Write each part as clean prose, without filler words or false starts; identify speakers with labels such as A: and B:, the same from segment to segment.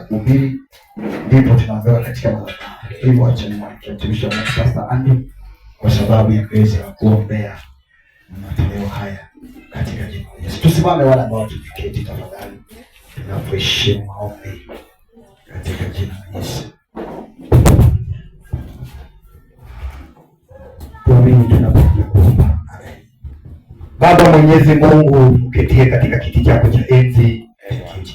A: Kuhubiri ndipo tunaambiwa katika madhabahu. Hivyo acha nimwalike mtumishi wa Mungu Pastor Andy kwa sababu ya kuweza kuombea matoleo haya katika jina la Yesu. Tusimame wale ambao tumeketi tafadhali, tunapoheshimu maombi katika jina la Yesu. Tuamini tunapokuja kuomba. Amen. Baba Mwenyezi Mungu uketie katika kiti chako cha enzi,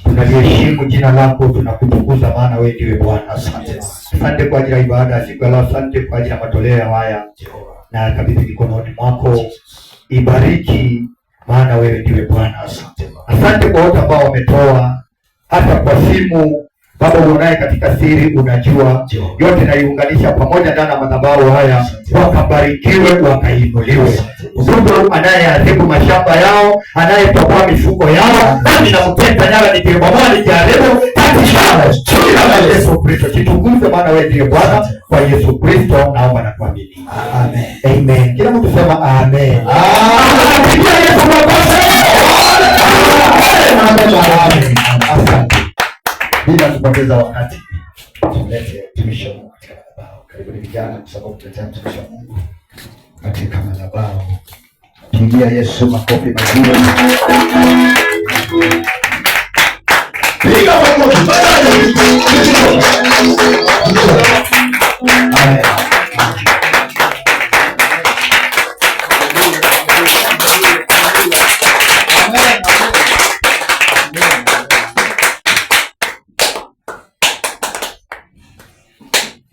A: tunaliheshimu jina lako, tunakutukuza maana wewe ndiwe Bwana. Asante. Asante kwa ajili ya ibada ya siku ya leo, asante kwa ajili ya matoleo haya na kabidhi mikononi mwako, ibariki maana wewe ndiwe Bwana. Asante. Asante kwa wote ambao wametoa hata kwa simu. Baba uonaye katika siri unajua yote, naiunganisha pamoja ndani ya madhabahu haya, wakabarikiwe wakainuliwe. Mdudu anayeadhibu mashamba yao, anayetoboa mifuko yao, nami namteka nyara, nikibomoa nikiharibu katika jina la Yesu Kristo. Jitukuze maana wewe ndiye Bwana. Kwa Yesu Kristo naomba na kuamini, amen. Amen. Kila mtu sema amen. Amen. Yesu makofi. Amen. Asante. Bila kupoteza wakati, tumlete mtumishi wa Mungu katika madhabahu. Karibuni vijana, kwa sababu tuletea mtumishi wa Mungu katika madhabahu. Pigia Yesu makofi mazuri.
B: Piga makofi.
A: Amen.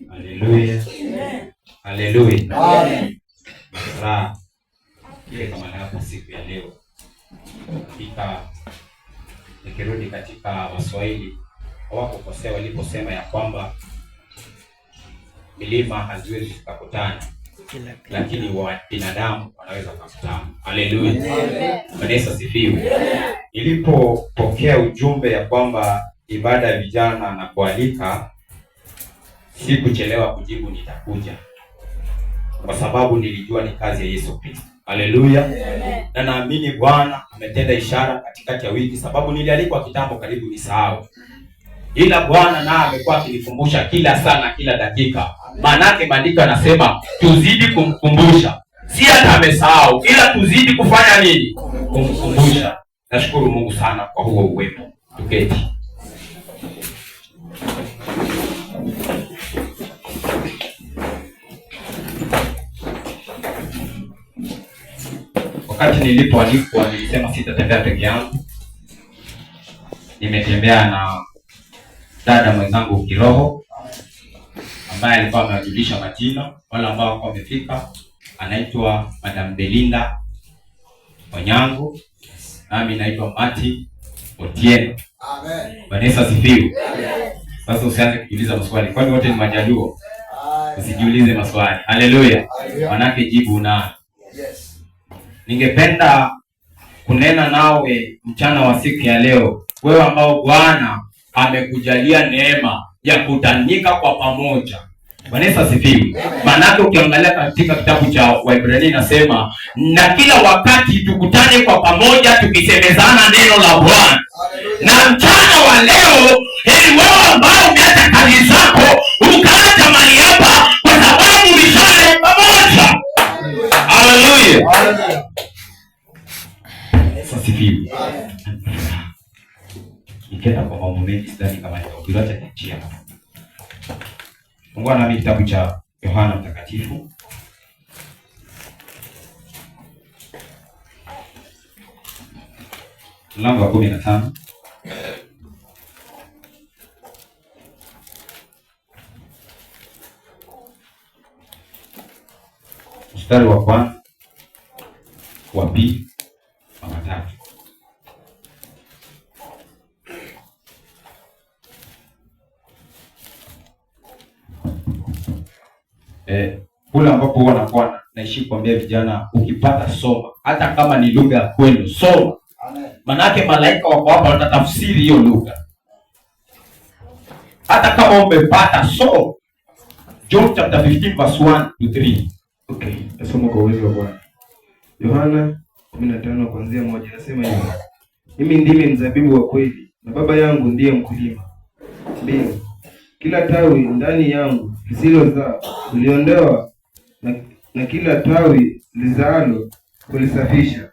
C: Haleluya. Haleluya. Furaha ile kama hapa siku ya leo. Hakika nikirudi katika Waswahili hawakukosea waliposema ya kwamba milima haziwezi zikakutana, lakini wa binadamu wanaweza kukutana. Haleluya. Bwana Yesu asifiwe. Nilipopokea ujumbe ya kwamba ibada ya vijana na kualika, sikuchelewa kujibu nitakuja, kwa sababu nilijua ni kazi ya Yesu Kristo. Haleluya. Na naamini Bwana ametenda ishara katikati ya wiki, sababu nilialikwa kitambo karibu nisahau, ila Bwana naye amekuwa akinikumbusha kila saa na kila dakika. Maanake maandiko yanasema tuzidi kumkumbusha, si hata amesahau, ila tuzidi kufanya nini? Kumkumbusha. Nashukuru Mungu sana kwa huo uwepo. Tuketi. Wakati nilipoalikwa nilisema sitatembea peke yangu. Nimetembea na dada mwenzangu kiroho ambaye alikuwa amewajulisha majina wale ambao walikuwa wamefika. Anaitwa Madam Belinda Onyango, nami naitwa Martin Otieno.
B: Amen.
C: Bwana Yesu asifiwe. Sasa usianze kujiuliza maswali, kwani wote ni Majaluo? Usijiulize maswali. Haleluya, manake jibu unalo.
B: Yes.
C: Ningependa kunena nawe mchana wa siku ya leo, wewe ambao Bwana amekujalia neema ya kutanika kwa pamoja. Bwana Yesu asifiwe. Maanake ukiangalia katika kitabu cha Waebrania inasema, na kila wakati tukutane kwa pamoja tukisemezana neno la Bwana. Na mchana wa leo, heri wewe ambao umeacha kazi zako ukaacha mali hapa, kwa sababu mishale pamoja. Haleluya. Yesu asifiwe. Nikienda kwa mambo mengi sidhani kama nitahubiri, acha niachie hapa. Fungua nami kitabu cha Yohana Mtakatifu mlango wa 15. Mstari wa kwanza, wa pili, wa tatu. Kule ambapo huwa nakuwa naishi kuambia vijana, ukipata soma, hata kama ni lugha ya kwenu soma. Manake malaika wako hapa watatafsiri hiyo lugha. Hata kama umepata soma. John chapter 15 verse 1 to 3.
D: Okay, nasoma kwa uwezo wa Bwana. Yohana 15 kuanzia 1 nasema hivi: Mimi ndimi mzabibu wa kweli na Baba yangu ndiye mkulima. 2. Kila tawi ndani yangu lisilozaa huliondoa na kila tawi lizaalo hulisafisha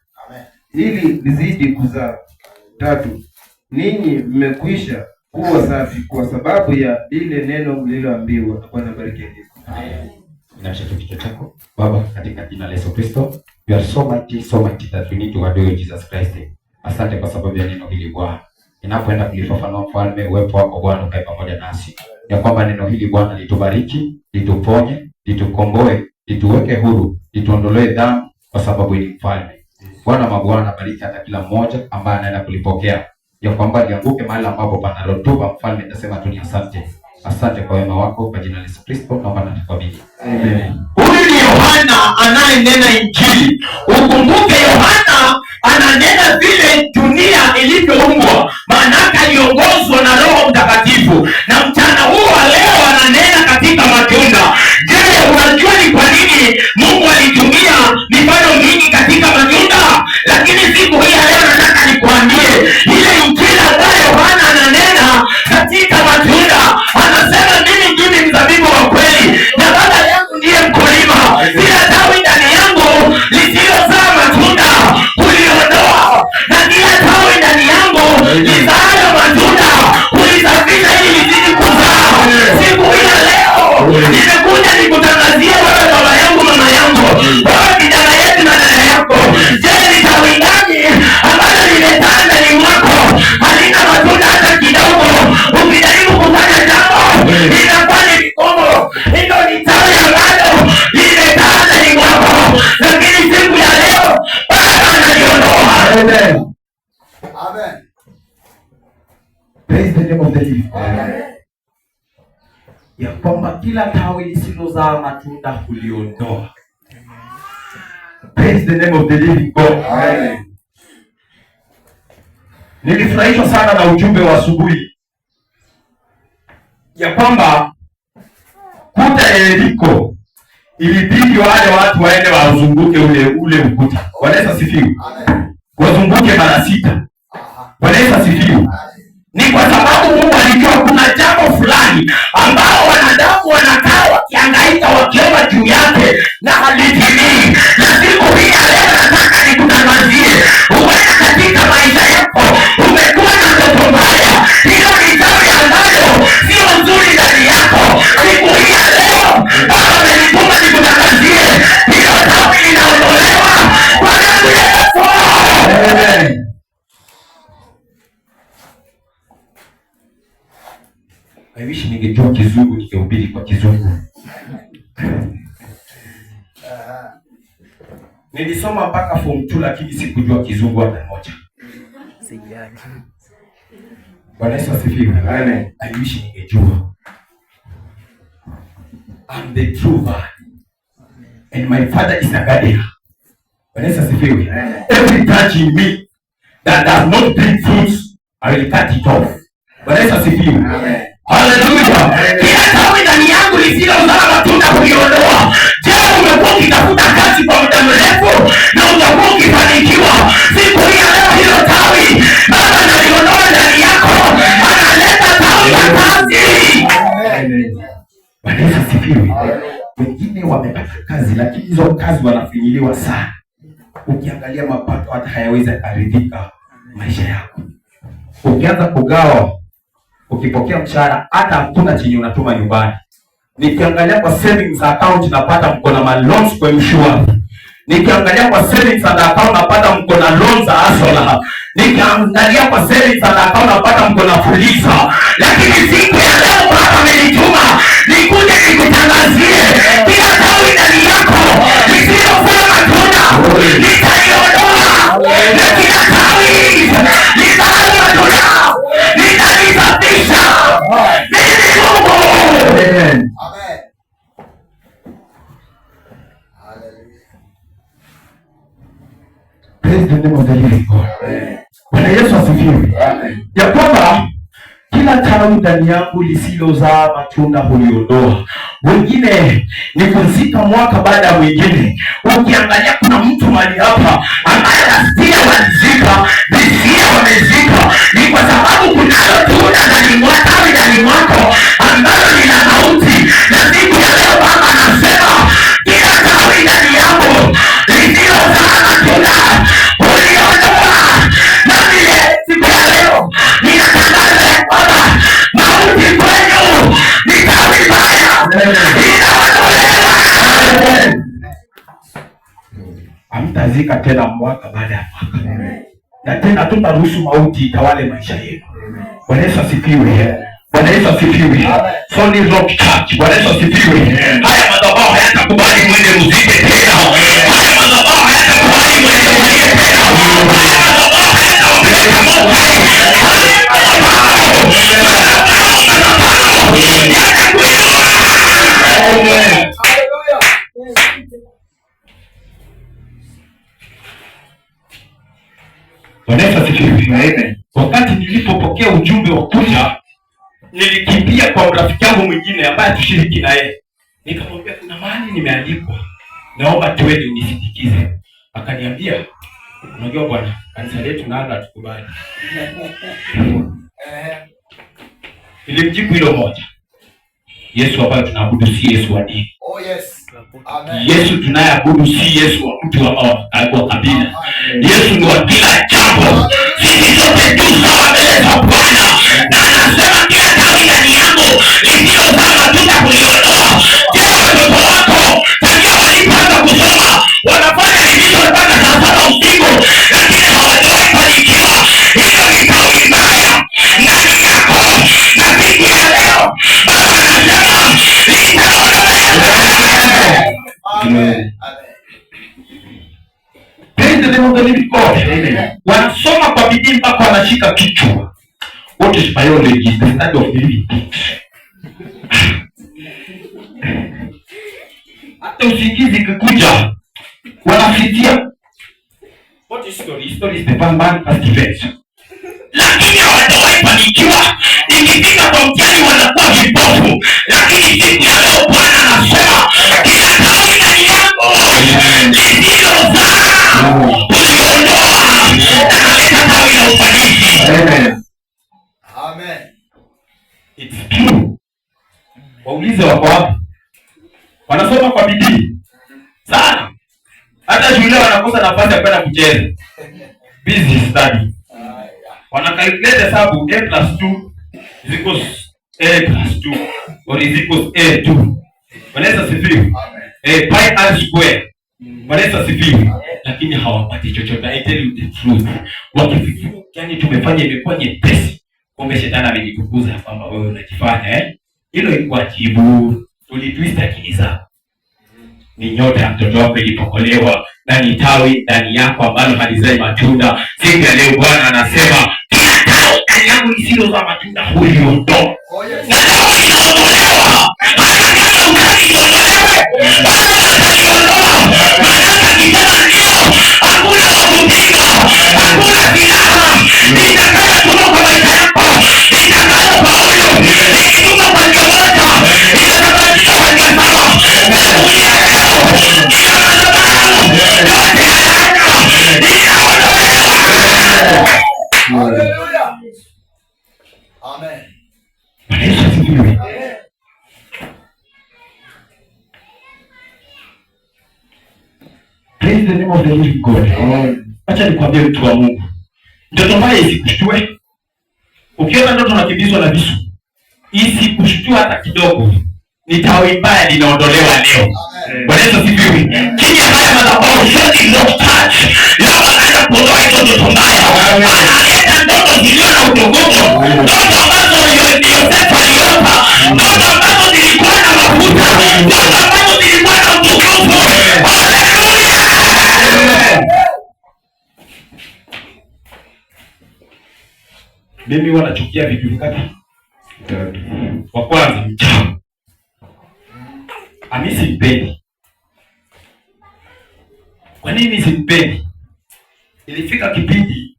D: ili lizidi kuzaa. 3. Ninyi mmekwisha kuwa safi kwa sababu ya lile neno mliloambiwa. Bwana bariki andiko.
C: Inamisha tu kichwa chako. Baba, katika jina la Yesu Kristo, you are so mighty that we need to adore you, Jesus Christ. Asante kwa sababu ya neno hili Bwana. Ninapoenda kulifafanua Mfalme, uwepo wako Bwana ukae pamoja nasi. Ya kwamba neno hili Bwana litubariki, lituponye, litukomboe, lituweke huru, lituondolee dhambi kwa sababu ni Mfalme. Bwana mabwana, bariki hata kila mmoja ambaye anaenda kulipokea. Ya kwamba lianguke mahali ambapo pana rotuba Mfalme, nitasema tu ni asante. Asante kwa wema wako, kwa jina la Yesu Kristo naomba na tukuamini.
D: Amen.
E: Huyu ni Yohana anayenena Injili. Ukumbuke Yohana ananena vile dunia ilivyoumbwa, maanake aliongozwa na Roho Mtakatifu, na mchana huu wa leo ananena katika matunda. Je, unajua ni kwa nini Mungu alitumia mifano mingi katika matunda? Lakini siku hii ya leo nataka nikuambie ile Injili ambayo Yohana ananena katika matunda, anasema mimi ndimi mzabibu wa kweli na Baba yangu ndiye mkulima. Kila tawi ndani yangu lisilozaa matunda huliondoa, na kila tawi ndani yangu lizaalo matunda hulisafisha ili lizidi kuzaa. Siku hii ya leo nimekuja nikutangazie wewe, baba yangu, mama yangu, wewe kijana yetu na dada yako. Je, ni tawi gani ambalo limetaa ndani mwako halina matunda hata kidogo? Ukijaribu kufanya jambo linakuwa ni vigumu. Hilo ni tawi ambalo limetaa ndani mwako, lakini siku ya leo Baba analiondoa.
A: Amen.
B: Amen.
A: Praise the name of the living God. Ya kwamba kila tawi lisilozaa matunda huliondoa. Praise the name of the living God.
B: Amen.
A: Nilifurahishwa sana na ujumbe wa asubuhi ya kwamba kuta ya Yeriko ilibidi wale watu waende wazunguke ule ukuta. Bwana Yesu asifiwe.
B: Amen.
A: Wazunguke mara 6. Bwana Yesu asifiwe.
E: Ni kwa sababu Mungu alijua kuna jambo fulani ambao wanadamu wanakaa wakihangaika wakiomba juu yake na halitimii. Na siku hii ya leo nataka nikutangazie, huenda katika maisha yako umekuwa na ndoto mbaya. Hilo ni tawi ambalo sio nzuri ndani yako. Siku hii ya leo Baba amenituma nikutangazie, hilo tawi linaondolewa kwa damu ya Yesu.
A: Amen. I wish ningejua Kizungu ningehubiri kwa Kizungu. Nilisoma mpaka form 2 lakini sikujua Kizungu hata moja. Bwana Yesu asifiwe.
D: Amen.
A: I wish ningejua. I'm the true vine and my father is a gardener. Bwana Yesu asifiwe. Every branch in me that does not bring fruits, I will cut it off. Bwana Yesu asifiwe.
D: Amen.
E: Haleluya. Kila tawi ndani yangu lisilozaa matunda huliondoa. Je, umekuwa ukitafuta kazi kwa muda mrefu na utakuwa ukifanikiwa? Siku hii ya leo hilo tawi Baba analiondoa ndani yako, analeta tawi la kazi.
D: Amen.
A: Bwana Yesu asifiwe. Wengine wamepata kazi lakini hizo kazi wanafinyiliwa sana. Ukiangalia mapato hata hayawezi kuridhika maisha yako. Ukianza kugawa, ukipokea mshahara hata hakuna chenye unatuma nyumbani. Nikiangalia kwa savings account napata mko na ma loans kwa M-Shwari. Nikiangalia kwa savings and account napata mko na loans za Hustler. Nikiangalia kwa savings and account napata mko na Fuliza.
E: Lakini siku ya leo Baba amenituma nikuje nikutangazie, kila tawi ndani yako lisilozaa matunda nitaliondoa, na kila tawi lizaalo matunda nitalisafisha. Mimi Mungu.
A: Amen.
B: Amen. Hallelujah.
A: Praise the name of the living God. Bwana Yesu asifiwe. Ya kwamba kila tawi ndani yangu lisilozaa matunda huliondoa. Wengine ni kuzika mwaka baada ya mwingine. Ukiangalia kuna mtu mahali hapa ambaye last year walizika, this year wamezika, ni kwa sababu kunalo tunda ndani mwake, tawi ndani mwake.
E: Inaondolewa. Hamtazika tena mwaka baada ya mwaka, na tena tutaruhusu mauti itawale maisha yenu. Bwana Yesu asifiwe. Bwana Yesu asifiwe. Solid Rock Church. Bwana Yesu asifiwe. Haya madhabahu hayatakubali mwende muzike tena. Haya madhabahu hayatakubali mwende muzike tena. Haya madhabahu hayatawapeleka mochari. Haya madhabahu yatakuinua.
B: Hallelujah.
E: Bwana Yesu asifiwe. Wakati nilipopokea ujumbe wa kuja, nilikimbia kwa rafiki yangu mwingine ambaye tushiriki na yeye, nikamwambia kuna mahali nimeandikwa, naomba tuende unisindikize. Akaniambia, unajua bwana, kanisa letu nalo hatukubali. Nilimjibu hilo moja, Yesu ambaye tunaabudu si Yesu wa dini.
B: Oh yes. Amen.
E: Yesu tunayeabudu si Yesu wa mtu ama wa kabila. Yesu ni wa kila jambo. Sisi sote tu sawa mbele za Bwana, na anasema kila tawi ndani yangu lisilozaa matunda kuliondoa. Je, watoto wako tangia walipoanza kusoma wanafanya revision mpaka saa 7 usiku, lakini hawajawahi fanikiwa? Hilo ni tawi mbaya ndani yako, na siku ya leo Baba anasema litaondolewa.
B: Amen. Amen.
E: Praise the name of the living God. Wanasoma kwa bidii mpaka wanashika kichwa. What is biology? The study of living things. Hata usingizi ikikuja wanafikia. What is story? Story is the man past events. Lakini hawajawahi fanikiwa. Ikifika kwa mtihani wanakuwa vipofu. Lakini siku ya leo Bwana anasema kila tawi ndani yako lisilozaa kuliondoa, na naleta tawi la ufanisi.
D: Amen.
B: Amen.
E: It's true. Waulize wako wapi? Wanasoma kwa bidii sana, hata shule wanakosa nafasi ya kwenda kucheza. Busy study. Wanakalculate hesabu a plus 2 is equals a plus 2 or is equals a 2. Bwana Yesu asifiwe.
B: Amen.
E: Pi r square. Bwana Yesu asifiwe. Lakini hawapati chochote. I tell you the truth. Wakifikiria yani tumefanya imekuwa nyepesi, kumbe shetani amejitukuza kwamba wewe unajifanya Hilo ilikuwa jibu. Tulitwist akili zako. Ni nyota ya mtoto wako ilipokolewa na ni tawi ndani yako ambalo halizai matunda. Siku ya leo Bwana anasema kila tawi ndani yangu lisilozaa matunda huliondoa.
B: Oh yes.
E: Na leo linaondolewa. Hata kama utaki liondolewe, Bwana ataliondoa. Maana akisema ndio, hakuna wa kupinga, hakuna silaha itakayotumwa kwa maisha yako, itakayofaulu. Ikitumwa kwa njia moja, itasababisha kwa njia saba. Na kulia leo, kila madhabahu yote ya laana inaondolewa.
B: Hallelujah. Amen.
E: Bwana Yesu asifiwe.
B: Amen.
E: Praise the name of the living God. Acha nikwambie mtu wa Mungu, ndoto mbaya isikushtue. Ukiona ndoto unakimbizwa na visu, isikushtue hata kidogo. Ni tawi mbaya linaondolewa leo.
B: Amen.
E: Bwana Yesu asifiwe. Chini ya haya madhabahu Solid Rock Church, leo anaenda kuondoa hizo ndoto mbaya. Analeta ndoto zilizo na utukufu, ndoto ambazo Yosefu aliota, ndoto ambazo zilikuwa na mafuta, ndoto ambazo zilikuwa na utukufu. Haleluya! Mimi huwa nachukia vitu vingapi? Wa kwanza mchawi. Ami simpendi. Kwa nini simpendi? Ilifika kipindi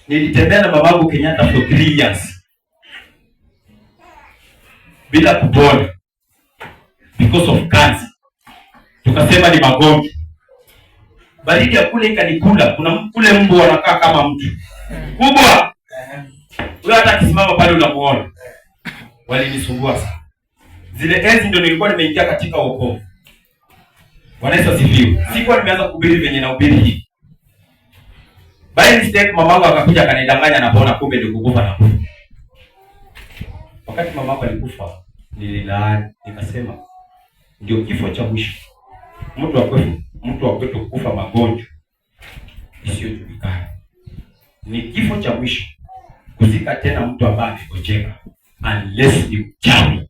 E: nilitembea na babangu Kenyatta for 3 years bila kupona because of cancer. Tukasema ni magonjwa. Baridi ya kule ikanikula. Kuna kule mbwa anakaa kama mtu kubwa, huyo hata akisimama pale unamuona. Walinisumbua sana zile enzi, ndio nilikuwa nimeingia katika wokovu. Bwana Yesu asifiwe. Sikuwa nimeanza kuhubiri venye nahubiri hivi. By mistake mamangu akakuja akanidanganya napona, kumbe ndio kukufa na kufa. Wakati mamangu alikufa,
C: Nililaani nikasema ndio kifo cha mwisho. Mtu wa kwetu kufa magonjwa isiyojulikana. Ni kifo cha mwisho kuzika tena mtu ambaye amegonjeka, unless ni mchawi.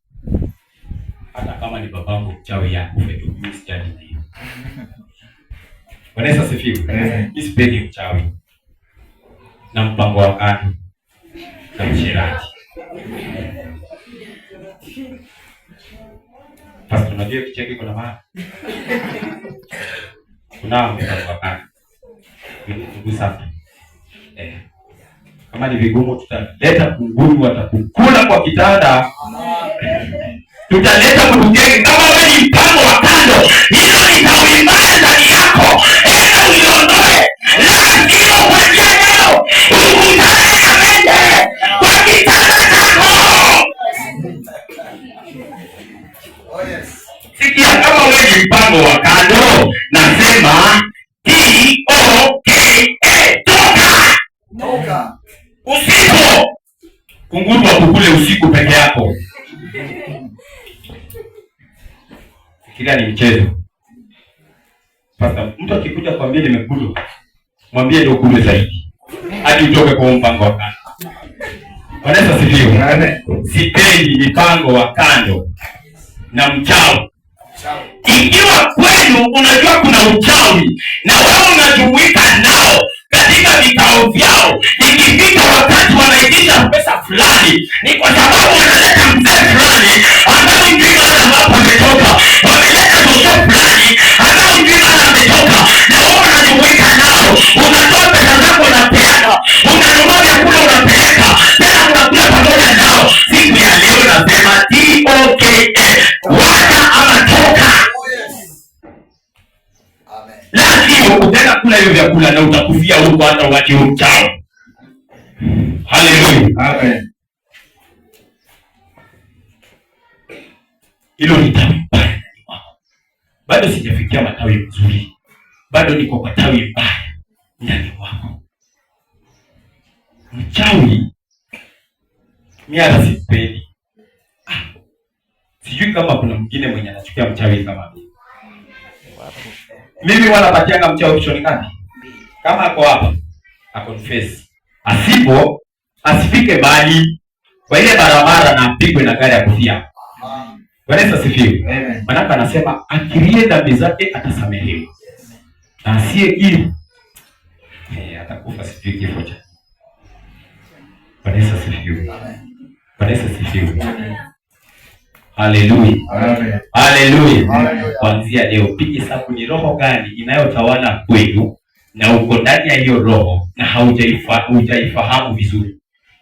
C: Hata kama ni babangu mchawi, akufe tu, mimi sijali na hiyo. Bwana Yesu asifiwe. Mimi sipendi mchawi na mpango wa kando na msherati. Pastor, unajua kicheko iko na maana. Kuna mpango wa kando. Ndugu safi. Kama ni vigumu tutaleta kunguru watakukula kwa kitanda. Tutaleta mtugenge. Kama wewe ni mpango wa kando, hilo ni tawi mbaya ndani yako. Enda uliondoe. La sio kuanzia leo ukutane na mende kwa kitanda chako.
B: Oh yes.
E: Sikia, kama wewe ni mpango wa kando, nasema T-O-K-A, toka.
B: Toka.
E: Usiku kunguru wakukule usiku peke yako. Fikiria ni mchezo. Sasa mtu akikuja kwambia nimekulwa, mwambie ndio ukule zaidi hadi utoke kwa mpango wa kando. Bwana Yesu asifiwe. Sipendi mipango wa kando na mchawi. Ikiwa kwenu unajua kuna uchawi na wewe unajumuika nao katika vikao vyao, ikifika wakati wanaitisha pesa fulani, ni kwa sababu wanaleta mzee fulani ambaye hujui mahali ambapo ametoka, wameleta mzee fulani ambaye hujui mahali ametoka, na wewe unajumuika nao, unatoa pesa zako unapeana, unanunua vyakula unapeleka, tena unakula pamoja nao. Siku ya leo nasema T-O-K-A, wacha ama toka.
B: Oh yes. Amen.
E: La sivyo utaenda kula hiyo vyakula na utakufia huko hata uache huo mchao. Haleluya.
D: Amen.
E: Hilo ni tawi mbaya ndani mwako. Bado sijafikia matawi mazuri. Bado niko kwa tawi mbaya ndani mwako. Mchawi mimi hata sipendi. Sijui kama kuna mwingine mwenye anachukia mchawi kama mimi. Mimi wanapatianga mchawi option ngapi? Kama ako hapa, aconfess. Asipo, asifike mbali kwa ile barabara na apigwe na gari ya kufia. Bwana Yesu asifiwe.
D: Amen.
E: Maana anasema akirie dhambi zake atasamehewa. Na asiyekiri atakufa sijui kifo cha. Bwana Yesu asifiwe. Bwana Yesu asifiwe. Haleluya.
D: Amen.
E: Haleluya. Kuanzia leo piga hesabu ni roho gani inayotawala kwenu na uko ndani ya hiyo roho na haujaifahamu vizuri.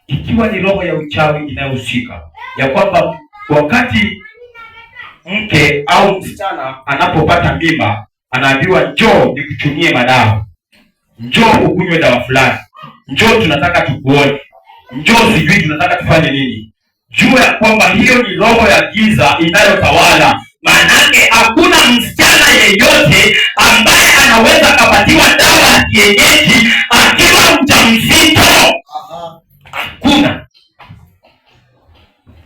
E: Ikiwa ni roho ya uchawi inayohusika, ya kwamba wakati mke au msichana anapopata mimba anaambiwa njoo nikuchumie madawa, njoo ukunywe dawa fulani, njoo tunataka tukuone, njoo sijui tunataka tufanye nini. Jua ya kwamba hiyo ni roho ya giza inayotawala. Maanake hakuna msichana yeyote ambaye anaweza kapatiwa dawa ya kienyeji akiwa mjamzito. Hakuna.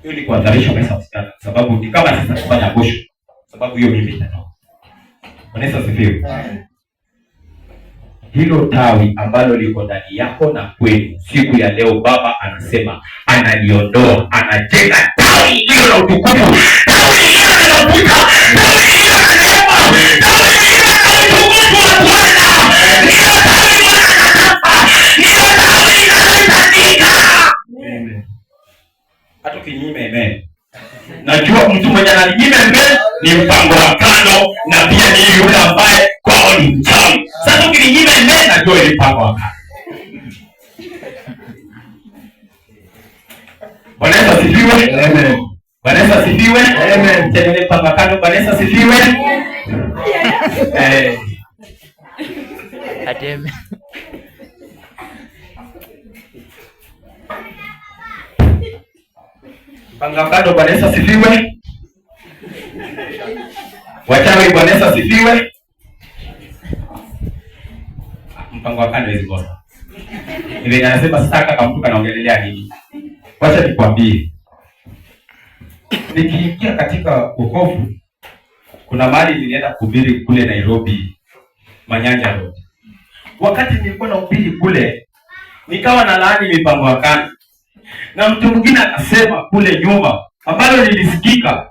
E: Hiyo ni kuhatarisha maisha ya msichana, sababu ni kama sasa kufanya abortion, sababu hiyo mimba itatoka. Bwana Yesu asifiwe. Hilo tawi ambalo liko ndani yako na kwenu, siku ya leo Baba anasema analiondoa, anajenga tawi iliyo na utukufu, tawi iliyo na mafuta, tawi iliyo na neema, tawi iliyo na utukufu wa Bwana. Ndiyo tawi Bwana anataka, ndiyo tawi inayohitajika.
D: Amen.
E: Hata ukinyime amen, najua mtu mwenye ananinyima amen ni mpango wa kando, na pia ni yule ambaye kwao ni mchawi. Sasa ukininyima amen, najua ni mpango wa kando. Bwana Yesu asifiwe.
D: Amen.
E: Bwana Yesu asifiwe.
D: Amen.
E: Tena ni mpango wa kando. Bwana Yesu asifiwe.
F: Amen.
E: Mpango wa kando. Bwana Yesu asifiwe. Wachawi, Bwana Yesu asifiwe. Mpango wa kando hizi bora. Hivi anasema sasa kama mtu kanaongelelea nini? Wacha nikwambie.
C: Nikiingia katika wokovu, kuna mahali nilienda kuhubiri kule Nairobi, Manyanja Road. Wakati nilikuwa nahubiri kule, nikawa na laani mipango ya kando, na mtu mwingine akasema kule nyuma, ambalo lilisikika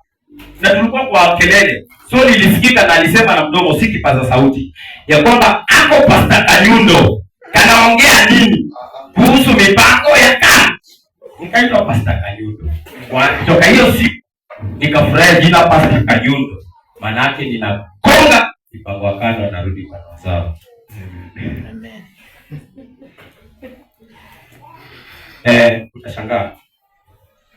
C: na tulikuwa kwa kelele, so lilisikika na alisema na mdomo, si kipaza sauti, ya kwamba ako Pastor Kanyundo kanaongea nini kuhusu mipango ya kando. Nikaitwa Pastor Kanyundo. Kutoka hiyo siku nikafurahia jina Pastor Kanyundo, maanake ninagonga mipango ya kando, narudi kwa sawa.
F: Amen.
C: Utashangaa.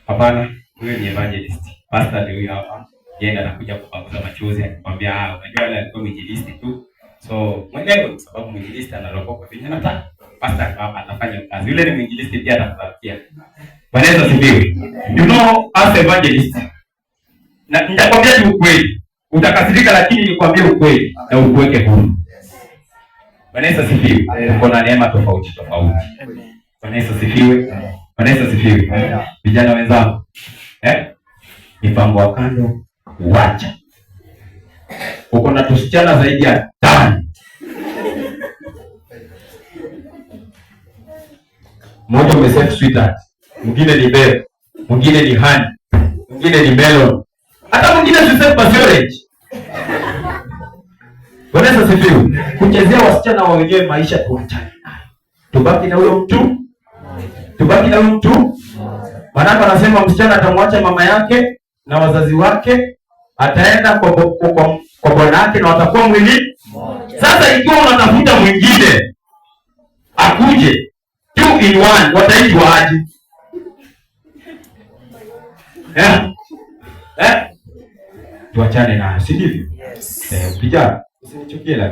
C: Hapana, huyo ni evangelist. Pastor ndio huyo hapa. Yeye anakuja kupanguza machozi akikwambia, ah, unajua yule alikuwa mwinjilisti tu. So, mwelewe kwa sababu mwinjilisti analokoka vile anataka. Pastor hapa atafanya kazi. Yule ni mwinjilisti pia atakutafutia. Bwana Yesu asifiwe. You know, as evangelist, na nitakwambia tu ukweli. Utakasirika lakini nikwambie ukweli na ukuweke huru. Bwana Yesu asifiwe. Tuko na neema tofauti tofauti.
F: Amen.
C: Bwana Yesu asifiwe. Bwana Yesu asifiwe. Vijana wenzangu, mipango ya kando wacha. Uko na tusichana zaidi ya 5. Mmoja umesema sweetheart, mwingine ni babe, mwingine ni honey, mwingine ni melon, hata mwingine sisemi basi orange. Bwana Yesu asifiwe. Kuchezea wasichana wa wenyewe maisha, tuachane nayo. Tubaki na huyo mtu. Tubaki na huyo mtu. Maana anasema msichana atamwacha mama yake na wazazi wake, ataenda kwa bwana yake na watakuwa mwili. Sasa ikiwa unatafuta mwingine akuje 2 in 1, wataitwa aje? Tuachane nayo, si ndivyo?
F: Yes.
C: Vijana, usinichukie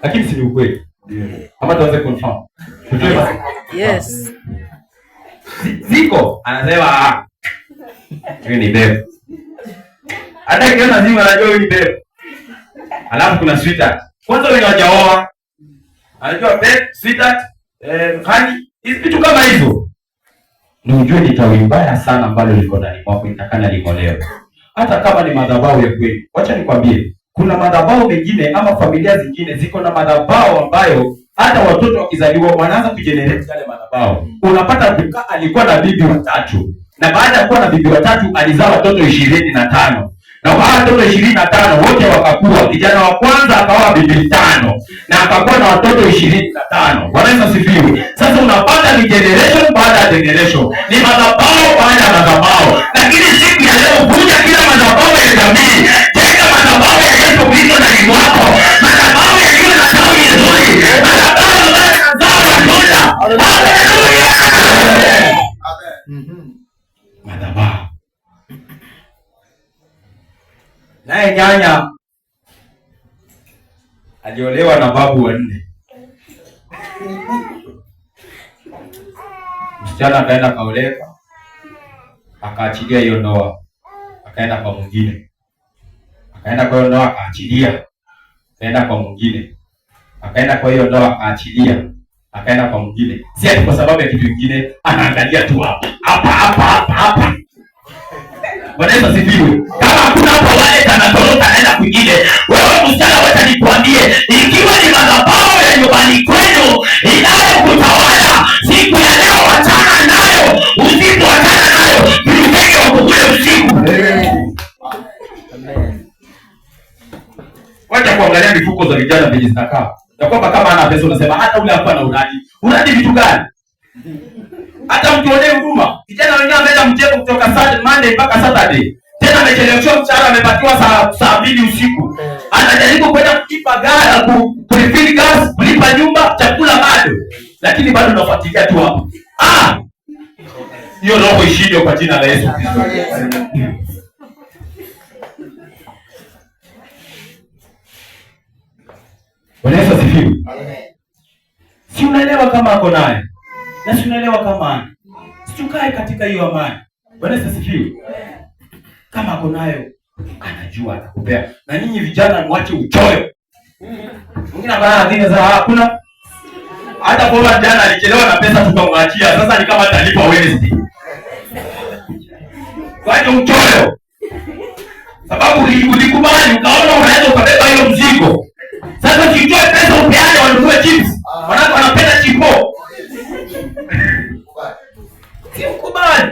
C: lakini si ni ukweli. Ama tuanze confirm. Tujue basi.
F: Yes.
C: Ziko anasema huyu ni babe. Hata ikiona zima anajua huyu ni babe. Alafu kuna sweetheart. Kwanza wenye hawajaoa anajua babe, sweetheart, honey, hizi vitu kama hizo. Ni ujue ni tawi mbaya sana ambalo liko ndani mwako, itakana ling'olewe. Hata kama ni madhabahu ya kweli. Wacha nikwambie, kuna madhabahu mengine ama familia zingine ziko na madhabahu ambayo hata watoto wakizaliwa wanaanza kujenerate yale madhabahu. Unapata duka alikuwa na bibi watatu, na baada ya kuwa na bibi watatu alizaa watoto 25. Na hawa watoto 25 wote wakakua. Kijana wa kwanza akaoa bibi 5 na akakuwa na watoto 25. Bwana Yesu asifiwe. Sasa unapata ni generation baada ya generation, ni madhabahu baada ya madhabahu. Lakini siku ya leo kuja kila madhabahu ya jamii, jenga madhabahu ya Yesu Kristo ndani mwako, madhabahu yaliyo na tawi nzuri, madhabahu ambayo yanazaa matunda. Haleluya!
B: Amen.
C: Madhabahu. Naye nyanya aliolewa na babu 4. Msichana akaenda kaoleka, akaachilia hiyo ndoa, akaenda kwa mwingine. Akaenda kwa hiyo ndoa akaachilia, akaenda kwa mwingine. Akaenda kwa hiyo ndoa akaachilia, akaenda kwa mwingine. Si ati kwa sababu ya kitu kingine, anaangalia tu hapa. Hapa hapa hapa hapa. Bwana Yesu asifiwe. Kama hakuna hapo wale anatoroka anaenda kwingine. Wewe msichana, wacha nikwambie, ikiwa ni madhabahu ya nyumbani kwenu inayokutawala siku ya leo, achana nayo. Usipoachana nayo, tulipeke wakukule usiku.
F: Amen.
C: Wacha kuangalia mifuko za vijana vile zinakaa. Na kwamba kama ana pesa unasema hata ule hapa na uradi. Uradi vitu gani? Hata mtu onee huruma. Vijana wengine wameenda mjengo kutoka Saturday, Monday mpaka Saturday. Tena amecheleweshwa mshahara, amepatiwa saa 2 usiku. Anajaribu kwenda kulipa gari, kulipa gas, kulipa nyumba, chakula bado. Lakini bado unafuatilia tu hapo. Hiyo roho ishindwe kwa jina la Yesu Kristo. Bwana Yesu asifiwe.
B: Amen.
C: Si unaelewa kama ako naye? Na si unaelewa kama ana? Si tukae katika hiyo amani. Bwana Yesu asifiwe. Kama ako nayo, anajua atakupea. Na ninyi vijana mwache uchoyo. Mwingine ambaye ana za hakuna. Hata bora jana alichelewa na pesa tukamwachia. Sasa ni kama atalipa Wednesday. Kwani
E: Usifanye uchoyo, sababu ulikubali ukaona unaweza ukabeba hiyo mzigo. Sasa usitoe pesa upeane wanunue chips, wanako wanapenda chipo. Si ukubali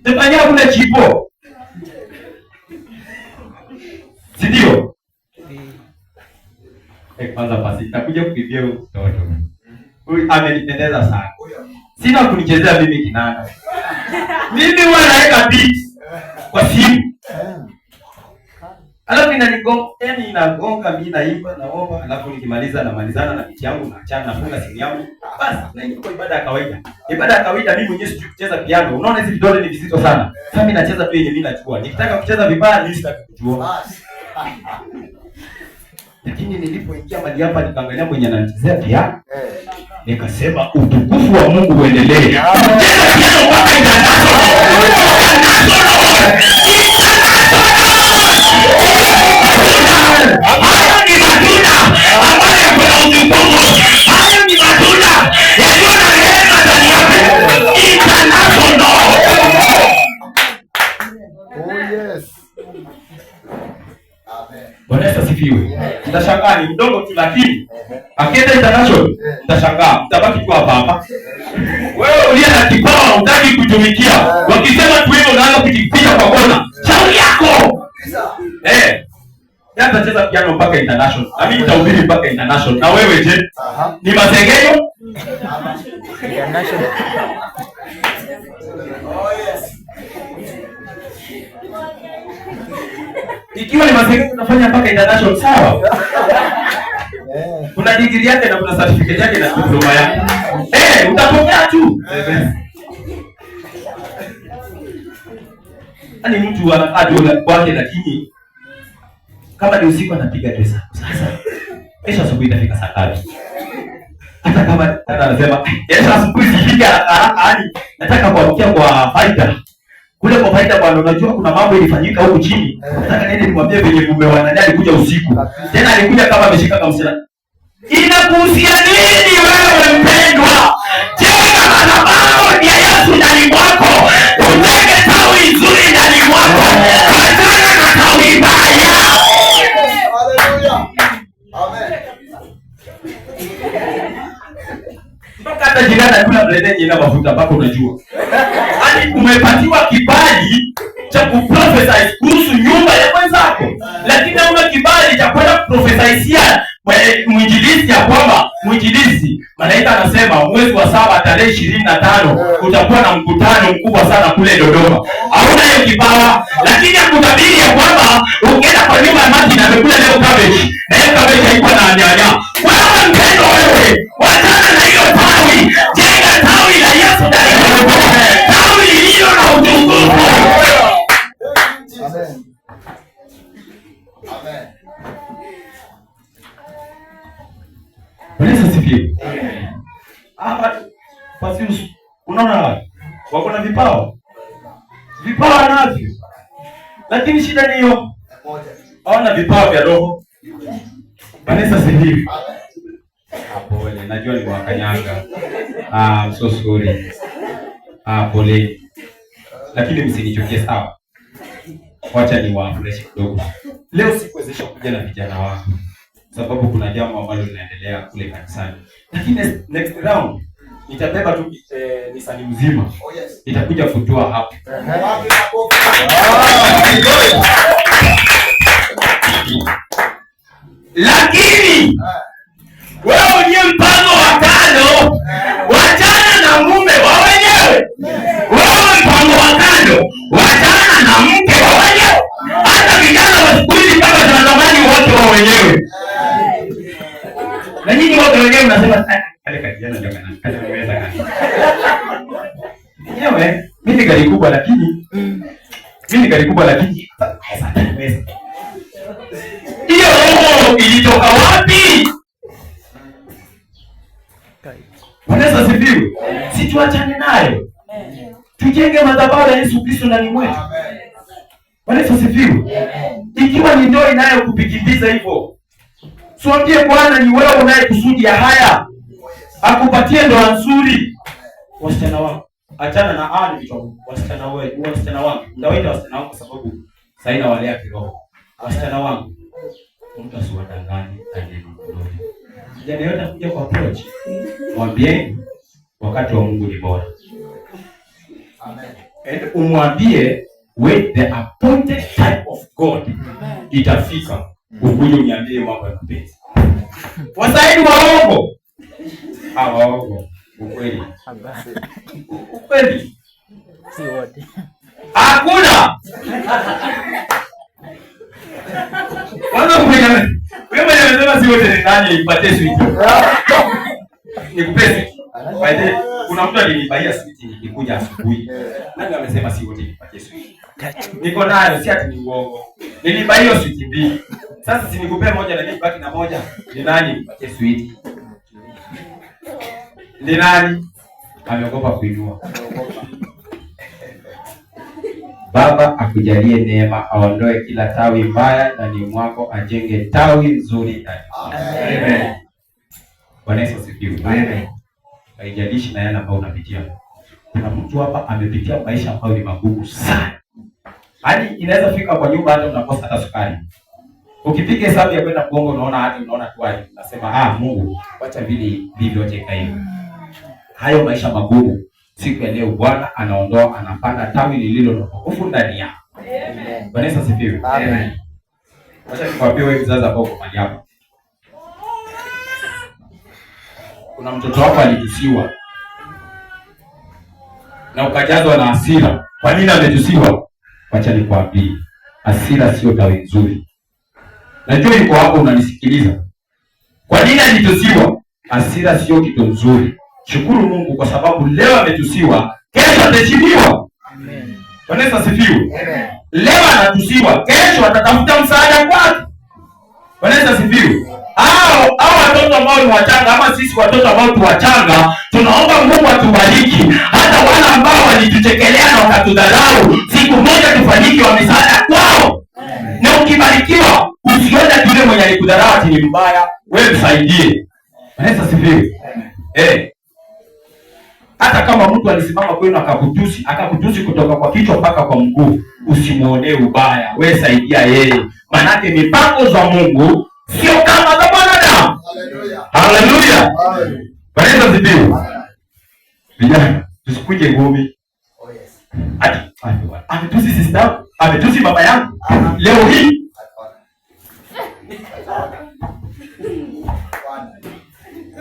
E: tafanyia kule chipo, si ndio? Kwanza basi nitakuja kuibia huyu mtoto. Huyu amenipendeza sana. Sina kunichezea mimi kinanda. Mimi huwa naweka beat kwa simu. Alafu inanigonga, yani inagonga mimi naimba naomba, alafu nikimaliza namalizana na beat yangu naachana, nafunga simu yangu. Basi naingia kwa ibada ya kawaida. Ibada ya kawaida mimi mwenyewe sijui kucheza piano. Unaona hizi vidole ni vizito sana. Sasa mimi nacheza tu yenye mimi nachukua. Nikitaka kucheza vibaya mimi sitaki kujua. Lakini nilipoingia mahali hapa nikaangalia mwenye ananichezea piano, nikasema utukufu wa Mungu uendelee. Kucheza piano mpaka international. Hayo ni matunda ambayo yako na utukufu. Hayo ni matunda yaliyo na rehema ndani yake. International.
B: Oh yes. Amen.
E: Bwana Yesu asifiwe. Mtashangaa ni mdogo tu lakini akienda international mtashangaa, mtabaki tu hapa hapa. Wewe uliye na kipawa hutaki kutumikia. Wakisema tu hivyo unaanza kujificha kwa kona. Shauri yako. Yeye atacheza piano mpaka international. Na mimi nitahubiri mpaka international. Na wewe je? Ni masengenyo?
F: International.
B: Oh yes.
E: Ikiwa ni masengenyo unafanya mpaka international, sawa? Kuna degree yake na kuna certificate yake na diploma yake. Utapokea tu. Yaani mtu anakaa tu kwake lakini kama ni usiku anapiga tu hesabu. Sasa kesho asubuhi itafika saa ngapi? Hata kama dada anasema kesho asubuhi sifike haraka haraka, yaani nataka kuamkia kwa faida. Kule kwa faida bwana, unajua kuna mambo ilifanyika huku chini. Nataka niende nimwambie venye mume wa nani alikuja usiku. Tena alikuja kama ameshika kamsela. Inakuhusia nini wewe mpendwa? Jenga madhabahu ya Yesu ndani mwako. Ujenge tawi nzuri ndani mwako. Achana na tawi mbaya.
B: Hallelujah. Amen.
E: Mpaka hata jirani akula mletee jina mafuta mpaka unajua. Yaani umepatiwa kibali cha kuprophesy kuhusu nyumba ya mwenzako, lakini hauna kibali cha kwenda kuprophesy mwinjilisti ya kwamba mwinjilisti malaika anasema mwezi wa 7 tarehe 25 utakuwa na mkutano mkubwa sana kule Dodoma. Hauna hiyo kipawa, lakini akutabiri ya kwamba ukienda kwa nyumba ya Martin amekula leo cabbage na hiyo cabbage haikuwa na nyanya. Wewe mpendwa, wewe wachana na hiyo tawi, jenga tawi la Yesu ndani yako, tawi lililo na utukufu.
B: Amen. Amen.
E: Bwana asifiwe. Hapa basi unaona wako na vipawa. Vipawa navyo. Lakini shida ni hiyo. Hawana vipawa vya roho. Bwana asifiwe. Pole, najua ni wakanyanga. I'm so sorry. Pole. Lakini msinichukie, sawa? Wacha ni wa fresh kidogo. Leo sikuwezesha kuja na vijana wangu sababu kuna jambo ambalo linaendelea kule kanisani. Lakini next round nitabeba tu nisani mzima.
B: Oh yes.
E: Nitakuja kutoa hapo.
B: Wapi makofi?
E: Lakini wewe uliye mpango wa kando, wachana na mume wa wenyewe. Wewe mpango wa kando, wachana na mke wa wenyewe. Hata vijana wa siku hizi mpaka tunathamani wote wa wenyewe. Na nyinyi wote wenyewe mnasema kale kijana ndio kana nimeweza kana. Yenyewe mimi ni gari kubwa lakini mimi ni gari kubwa lakini sasa nimeweza. Hiyo roho ilitoka wapi? Bwana Yesu asifiwe. Si tuachane nayo. Tujenge madhabahu ya Yesu Kristo ndani mwetu. Bwana Yesu asifiwe. Ikiwa ni ndoa inayokupikimbiza hivyo, tuambie Bwana ni wewe unayekusudi haya, akupatie ndoa nzuri. Wasichana wako
C: Achana na hawa ni vichwa wasichana wewe, wasichana wangu. Nitawaita wasichana wangu kwa sababu sasa nawalea kiroho. Wasichana wangu. Mtu asiwadanganye neno lolote. Kijana yote akuja kwa approach, mwambie wakati wa Mungu ni bora.
B: Amen.
C: And umwambie wait the appointed time of God itafika. Ukuje uniambie mambo ya mapenzi. Wasaidi waongo. Ah, waongo. Ukweli. Ukweli.
F: Si wote.
C: Hakuna. Kwanza wewe mwenye amesema si wote ni nani nipatie switi? Nikupe switi. By the way, kuna mtu alinibaia switi nikikuja asubuhi. Nani amesema si wote nipatie switi? Niko nayo, si ati ni uongo. Nilibaia switi mbili. Sasa si nikupe moja na mimi baki na moja. Ni nani nipatie switi? Ni nani? Ameogopa kuinua. Baba akujalie neema, aondoe kila tawi mbaya ndani mwako, ajenge tawi nzuri ndani. Amen. Bwana Yesu asifiwe. Amen. Haijalishi na yale ambayo unapitia. Kuna mtu hapa amepitia maisha ambayo ni magumu sana. Hadi inaweza fika kwa nyumba hata unakosa hata sukari. Ukipiga hesabu ya kwenda kuongo unaona hata unaona tu hayo. Unasema ah, Mungu, wacha vile vile wacha ikae. Hayo maisha magumu. Siku ya leo Bwana anaondoa, anapanda tawi lililo na wokovu ndani yako.
F: Amen.
C: Bwana Yesu asifiwe.
B: Amen.
C: Wacha nikwambie wewe mzazi ambao uko mahali hapa. Kuna mtoto wako alitusiwa na ukajazwa na hasira. Kwa nini ametusiwa? Wacha nikwambie, hasira sio tawi nzuri. Najua yuko hapo unanisikiliza. Kwa nini alitusiwa? Hasira sio kitu nzuri. Shukuru Mungu kwa sababu leo ametusiwa, kesho ataheshimiwa.
F: Amen.
C: Bwana Yesu asifiwe.
B: Amen.
C: Leo anatusiwa, kesho atatafuta msaada kwake. Bwana Yesu asifiwe. Hao watoto ambao ni wachanga ama sisi watoto ambao tu wachanga, tunaomba Mungu atubariki. Hata wale ambao walituchekelea na wakatudharau, siku moja tufanyike wa misaada kwao. Na ukibarikiwa, usione yule mwenye alikudharau ati ni mbaya, wewe msaidie. Bwana Yesu asifiwe. Eh. Hata kama mtu alisimama kwenu akakutusi kutoka kwa kichwa mpaka kwa mguu, usimuonee ubaya, wewe saidia yeye. Manake mipango za Mungu sio kama za mwanadamu.
B: Hallelujah.
C: Haleluya.
B: Hallelujah.
C: Bwana Yesu asifiwe. Vijana, tusikuje ngumi.
B: Oh yes.
C: Ati ametusi sister, ametusi baba yangu. Leo hii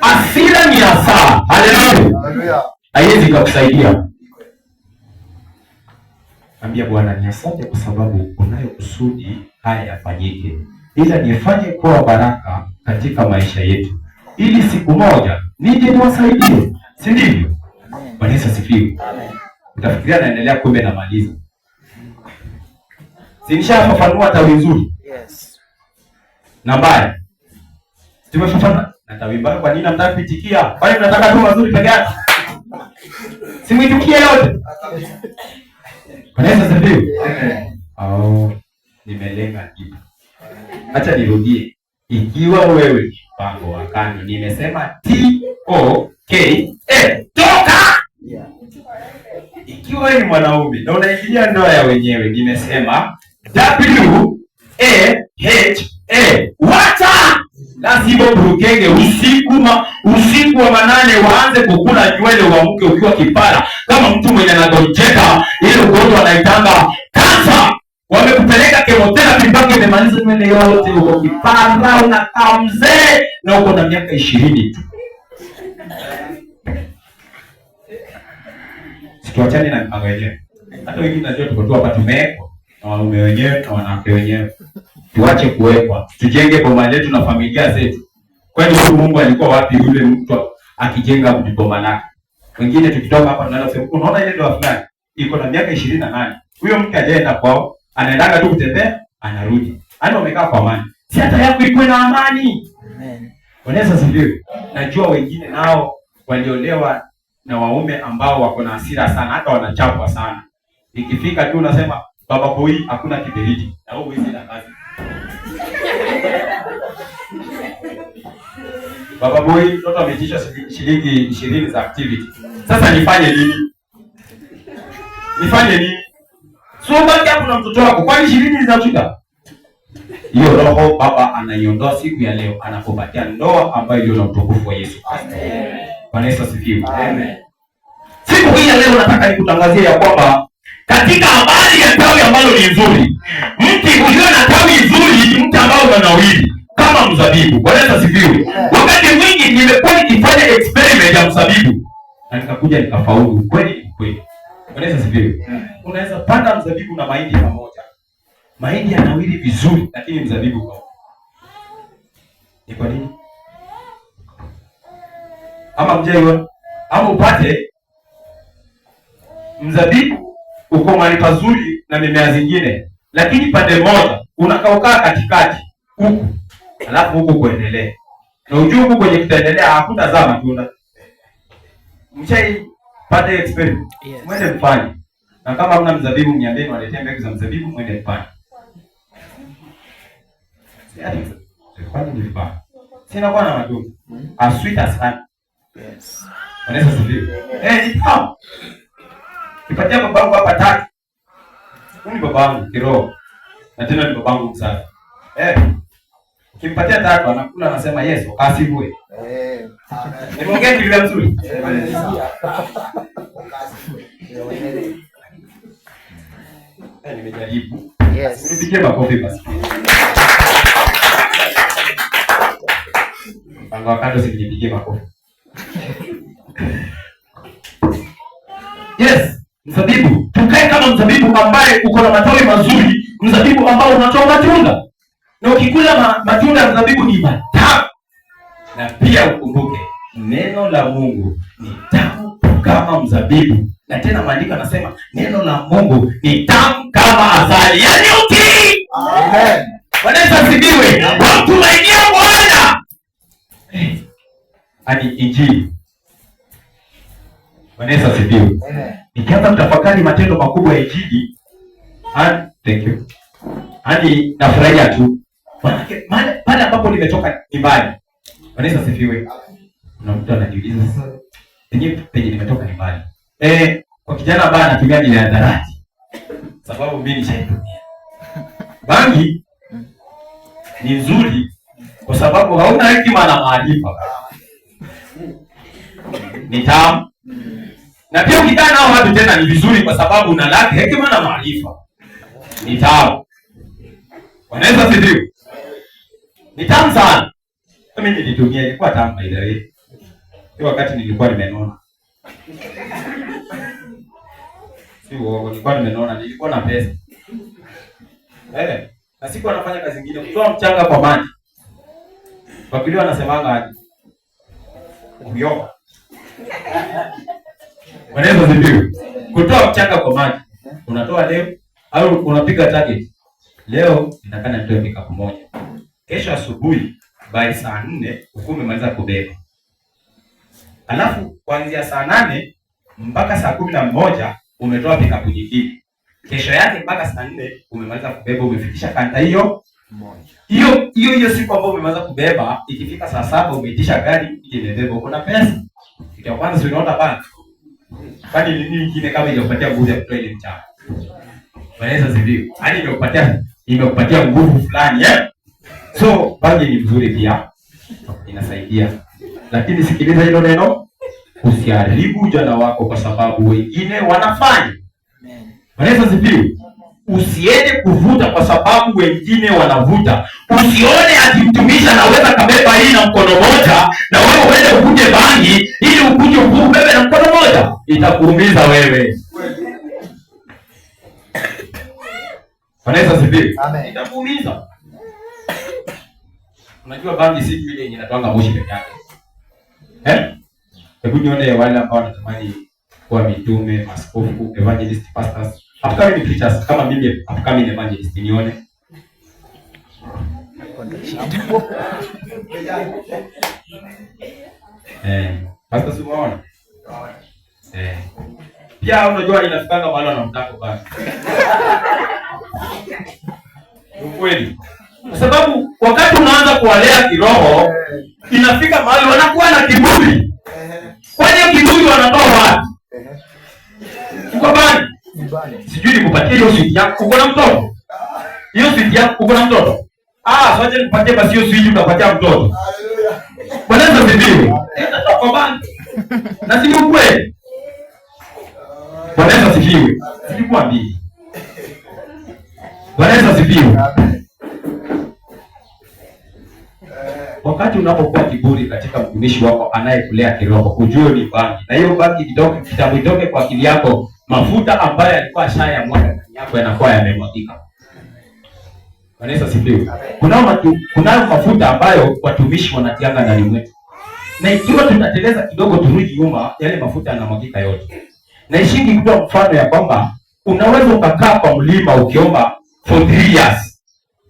C: hasira ni hasara. Haleluya.
B: Hallelujah.
C: Haiwezi kukusaidia. Ambia Bwana ni asante kwa sababu unayo kusudi haya yafanyike, ila nifanye kuwa baraka katika maisha yetu, ili siku moja nije niwasaidie, si ndivyo? Bwana Yesu asifiwe. Utafikiria naendelea, kumbe namaliza. Si nishafafanua tawi nzuri
F: Yes.
C: na mbaya? Tumefafanua na tawi mbaya. Kwa nini hamtaki kuitikia? Kwani mnataka tu mazuri peke yake? Simuitukie yote. Bwana Yesu asifiwe. Oh, nimelenga jibu. Acha nirudie. Ikiwa wewe ni mpango wa kando, nimesema T O K A, toka.
F: Yeah.
C: Ikiwa wewe ni mwanaume na unaingilia ndoa ya wenyewe, nimesema W A H A, wacha. Lazima burukenge usiku wa manane waanze kukula nywele, uamke ukiwa kipara kama mtu mwenye anagonjeka ile ugonjwa anaitanga kansa. Wamekupeleka chemotherapy mpaka imemaliza nywele yote, uko kipara, unakaa mzee na uko na miaka 20 tu. Tuachane na mipango yenyewe. Hata wengine najua tuko tu hapa tumewekwa na wanaume wenyewe na wanawake wenyewe. Tuache kuwekwa, tujenge boma letu na familia zetu. Kwani huyu Mungu alikuwa wapi yule mtu akijenga boma lake? Wengine tukitoka hapa tunaanza kusema unaona ile ndoa fulani iko na miaka 28. Huyo mke hajaenda kwao, anaendaga tu kutembea, anarudi. Yaani wamekaa kwa amani. Si hata yako ikuwe na amani.
F: Amen.
C: Bwana Yesu asifiwe. Najua wengine nao waliolewa na waume ambao wako na hasira sana, hata wanachapwa sana. Ikifika tu unasema baba boy, hakuna kiberiti na wewe huwezi na kazi. Baba boy, mtoto ameitisha shilingi 20 za activity. Sasa nifanye nini? Nifanye nini? So baki hapo na mtoto wako. Kwani 20 zinashinda? Hiyo roho Baba anaiondoa siku ya leo, anakupatia ndoa ambayo iliyo na utukufu wa Yesu Kristo. Bwana Yesu asifiwe.
B: Amen.
E: Siku hii ya leo nataka nikutangazie ya kwamba katika habari ya tawi ambalo ni nzuri, mti ulio na tawi nzuri ni mti ambao unanawiri kama mzabibu. Bwana Yesu asifiwe. Wakati mwingi nimekuwa nikifanya experiment ya mzabibu na nikakuja nikafaulu. Kweli ni kweli. Bwana Yesu asifiwe. Unaweza panda mzabibu na mahindi pamoja, mahindi yanawiri vizuri, lakini mzabibu kwa ni kwa nini? Ama mjaiona? Ama upate mzabibu uko mahali pazuri na mimea zingine, lakini pande moja unakaukaa katikati huku, alafu huku kuendelea na ujue huku kwenye kitaendelea hakutazaa matunda. Mshai pate experiment?
F: Yes.
C: Mwende mfanye, na kama hamna mzabibu mniambie, niwaletee mbegu za mzabibu, mwende mfanye. Si ati kwani ni vibaya? Sina kuwa na matunda as sweet as honey.
F: Yes.
C: Bwana Yesu asifiwe. Ni tamu. Nipatia babangu hapa tatu. Huyu ni babangu kiroho. Na tena ni babangu mzazi. Ukimpatia tatu anakula anasema Yesu asifiwe.
B: Amen.
C: Nimeongea Biblia nzuri? Nimejaribu.
F: Yes.
C: Nipigie makofi basi. Mpango wa kando usinipigie makofi.
E: Yes, mzabibu. Tukae kama mzabibu ambaye uko na matawi mazuri, mzabibu ambao unatoa matunda. Na ukikula matunda ya mzabibu ni matamu.
C: Na pia ukumbuke neno la Mungu ni tamu kama mzabibu. Na tena maandiko yanasema neno la Mungu ni tamu kama asali ya nyuki.
B: Amen.
E: Bwana Yesu asifiwe. Wamtumainia Bwana.
C: Hadi Injili. Bwana Yesu asifiwe.
B: Amen.
C: Nikianza kutafakari matendo makubwa ya Injili, thank you. Hadi nafurahia tu. Maana pale ambapo nimetoka ni mbali. Bwana Yesu asifiwe. Kuna mtu anajiuliza sasa, penye nimetoka ni mbali. Kwa kijana ambaye anatumia mihadarati, sababu mimi nishaitumia. Bangi ni nzuri kwa sababu hauna hekima na maarifa. Ni tamu. Na pia ukikaa nao watu tena ni vizuri kwa sababu una lack hekima na maarifa. Ni tamu. Bwana Yesu asifiwe. Ni tamu sana. Mimi nilitumia, ilikuwa tamu by the way. Hiyo wakati nilikuwa nimenona. Si uongo, nilikuwa nimenona, nilikuwa na pesa. Na siku anafanya kazi nyingine, kutoa mchanga kwa maji. Wakili wanasemanga aje? Kuyoka. Bwana Yesu asifiwe. Kutoa mchanga kwa maji. Unatoa leo au unapiga target. Leo nitakana nitoe pikapu moja. Kesho asubuhi by saa 4 ukuwa umemaliza kubeba. Alafu kuanzia saa 8 mpaka saa 11 umetoa pikapu nyingine. Kesho yake mpaka saa 4 umemaliza kubeba, umefikisha kanta hiyo
B: moja.
C: Hiyo siku ambayo umemaliza kubeba, ikifika saa 7 umeitisha gari ije imebeba, uko na pesa. Kitu ya kwanza si unaona bank. Kwani nini nyingine kama ijakupatia nguvu ya kutoa ile mchanga? Bwana Yesu asifiwe. Yaani imekupatia nguvu fulani, eh? So bangi ni mzuri pia, inasaidia. Lakini sikiliza hilo neno, usiharibu ujana wako kwa sababu wengine wanafanya. Bwana Yesu asifiwe.
E: Usiende kuvuta kwa sababu wengine wanavuta. Usione ati mtumishi anaweza kabeba hii na mkono moja na wewe uende ukuje bangi ili ukuje ubebe na mkono moja, itakuumiza wewe.
C: Bwana Yesu asifiwe.
B: Amen.
C: Itakuumiza. Unajua bangi si ile yenye inatoanga moshi peke yake. Hebu nione wale ambao wanatamani kuwa mitume, maaskofu, evangelist, pastors, upcoming preachers kama mimi upcoming evangelist nione. Pastors umeona? Pia unajua inafikanga mahali wanamtaka basi. Ukweli.
E: Kwa sababu wakati unaanza kuwalea kiroho inafika mahali wanakuwa na kiburi. Kwani kiburi wanatoa wapi? Kwa bani. nikupatie hiyo switi yako. Uko na mtoto? Hiyo switi yako uko na mtoto? Ah, so acha nikupatie basi hiyo switi utapatia mtoto.
B: Haleluya.
E: Bwana Yesu asifiwe. Ndio kwa banki. Na si ukweli. Bwana Yesu asifiwe. Zilikuwa mbili. Bwana Yesu asifiwe. Wakati unapokuwa kiburi katika mtumishi wako anayekulea kiroho, ujue ni bangi. Na hiyo bangi kidogo kitambo itoke kwa akili yako, mafuta ambayo yalikuwa shayamwaga ndani yako yanakuwa yamemwagika. Bwana Yesu asifiwe. Kunayo mafuta ambayo watumishi wanatianga ndani mwetu. Na ikiwa tutateleza kidogo turudi nyuma, yale mafuta yanamwagika yote. Na ishingi kutoa mfano ya kwamba unaweza ukakaa kwa mlima ukiomba for 3 years.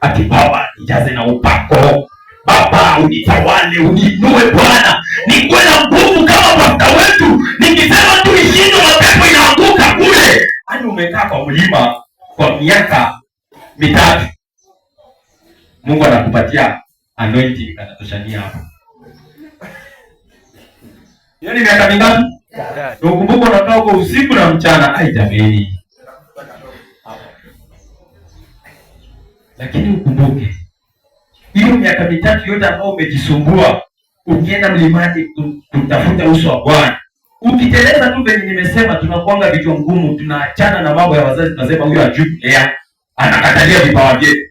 E: Ati Baba nijaze na upako, Baba unitawale, uniinue Bwana, nikuwe na nguvu kama pasta wetu, nikisema tu ishindo mapepo inaanguka kule. Hadi umekaa kwa mlima kwa miaka 3, Mungu anakupatia anointing kanatoshania hapo. Yaani miaka mingapi? Ukumbuke unakaa huko usiku na mchana. Ai jameni. Lakini ukumbuke hiyo miaka 3 yote ambayo umejisumbua ukienda mlimani kutafuta uso wa Bwana, ukiteleza tu venye nimesema, tunakuanga vichwa ngumu, tunaachana na mambo ya wazazi, tunasema huyo hajui kulea, anakatalia vipawa vyetu.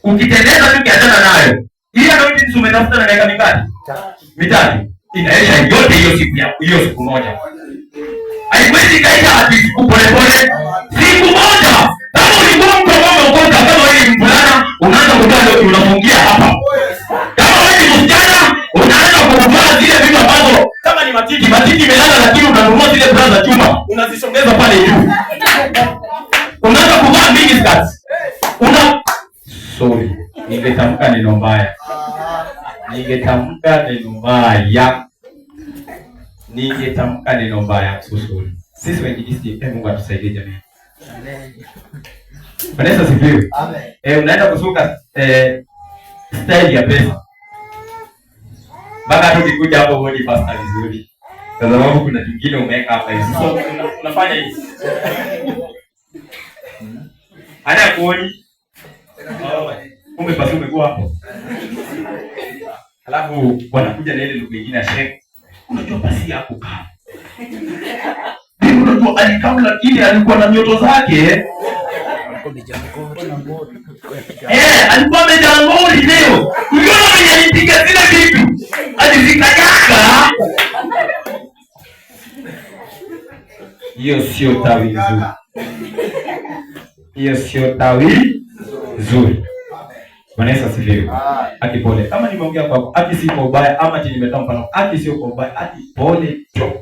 E: Ukiteleza tu ukiachana nayo, ile anointing umetafuta na miaka mingapi? 3. Inaisha yote hiyo siku ya hiyo siku moja. Haiwezi kaisha ati siku pole pole. Siku moja. Kama ulikuwa mtu ambaye umeokoka, kama wewe ni mvulana, unaanza kutoa ndio unafungia hapa. Kama wewe ni msichana, unaanza kuvaa zile vitu ambazo kama ni matiti, matiti imelala lakini unanunua zile bra za chuma, unazisongeza pale juu. Unaanza kuvaa mini skirts. Una sorry, ningetamka neno mbaya. Ningetamka neno mbaya. Ningetamka neno mbaya. So sorry. Sisi wainjilisti, Mungu atusaidie jamii.
F: Amen.
E: Bwana Yesu asifiwe.
B: Amen.
E: Unaenda kusuka style ya pesa. Mpaka tu ukikuja hapo huoni pasta vizuri. Kwa sababu kuna kingine umeweka hapa hivi. So unafanya hivi. Ana kuoni. Kumbe pasi umekuwa hapo. Alafu wanakuja na ile lugha nyingine ya shek. Unajua pasi yako kaa. Unajua alikaa lakini alikuwa na nyoto zake. Alikuwa amejangori leo. Uliona mwenye alipiga zile vitu. Alizikanyaka. Hiyo sio tawi nzuri. Hiyo sio tawi nzuri. Bwana Yesu asifiwe. Haki pole. Kama nimeongea kwako, haki si kwa ubaya ama ati nimetoa mfano, haki sio kwa ubaya, haki pole tu.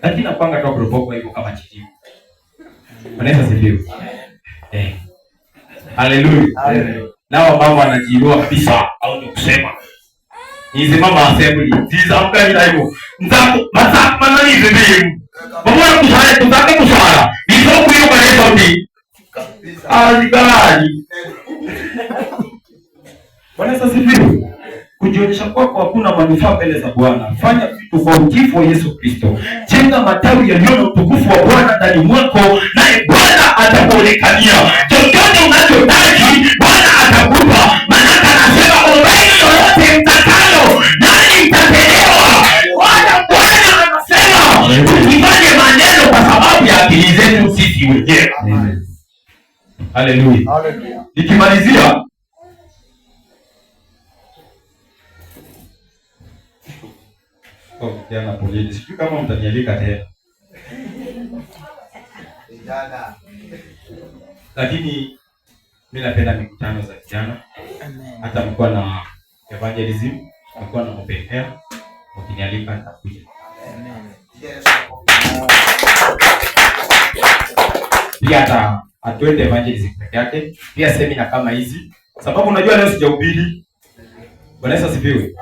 E: Lakini napanga tu kuropoka hivyo kama chijibu. Bwana Yesu asifiwe. Haleluya. Nao mama wanajiinua kabisa au ndio kusema. Hizi mama assembly, zizamka bila hivyo. Nzako mazako manani hivi. Baba kusala kutaka kusala. Niso kuyo kwa sauti. Alikali. Bwana Yesu asifiwe. Kujionyesha kwako hakuna manufaa mbele za Bwana. Fanya vitu kwa utiifu wa Yesu Kristo. Jenga matawi yaliyo na utukufu wa Bwana ndani mwako, naye Bwana atakuonekania. Chochote unachohitaji Bwana atakupa. Maana anasema ombeni lolote mtakalo, nanyi mtapewa. Wala Bwana anasema tusifanye maneno kwa sababu ya akili zetu sisi wenyewe. Haleluya.
B: Haleluya.
E: Nikimalizia jana poleni, sijui kama mtanialika tena.
B: Vijana.
C: Lakini mimi napenda mikutano za vijana. Hata mkiwa na evangelism, mkiwa na open air, mkinialika nitakuja.
B: Yes.
C: Pia hata atuende evangelism peke yake, pia semina kama hizi, sababu unajua leo sijahubiri. Bwana Yesu asifiwe.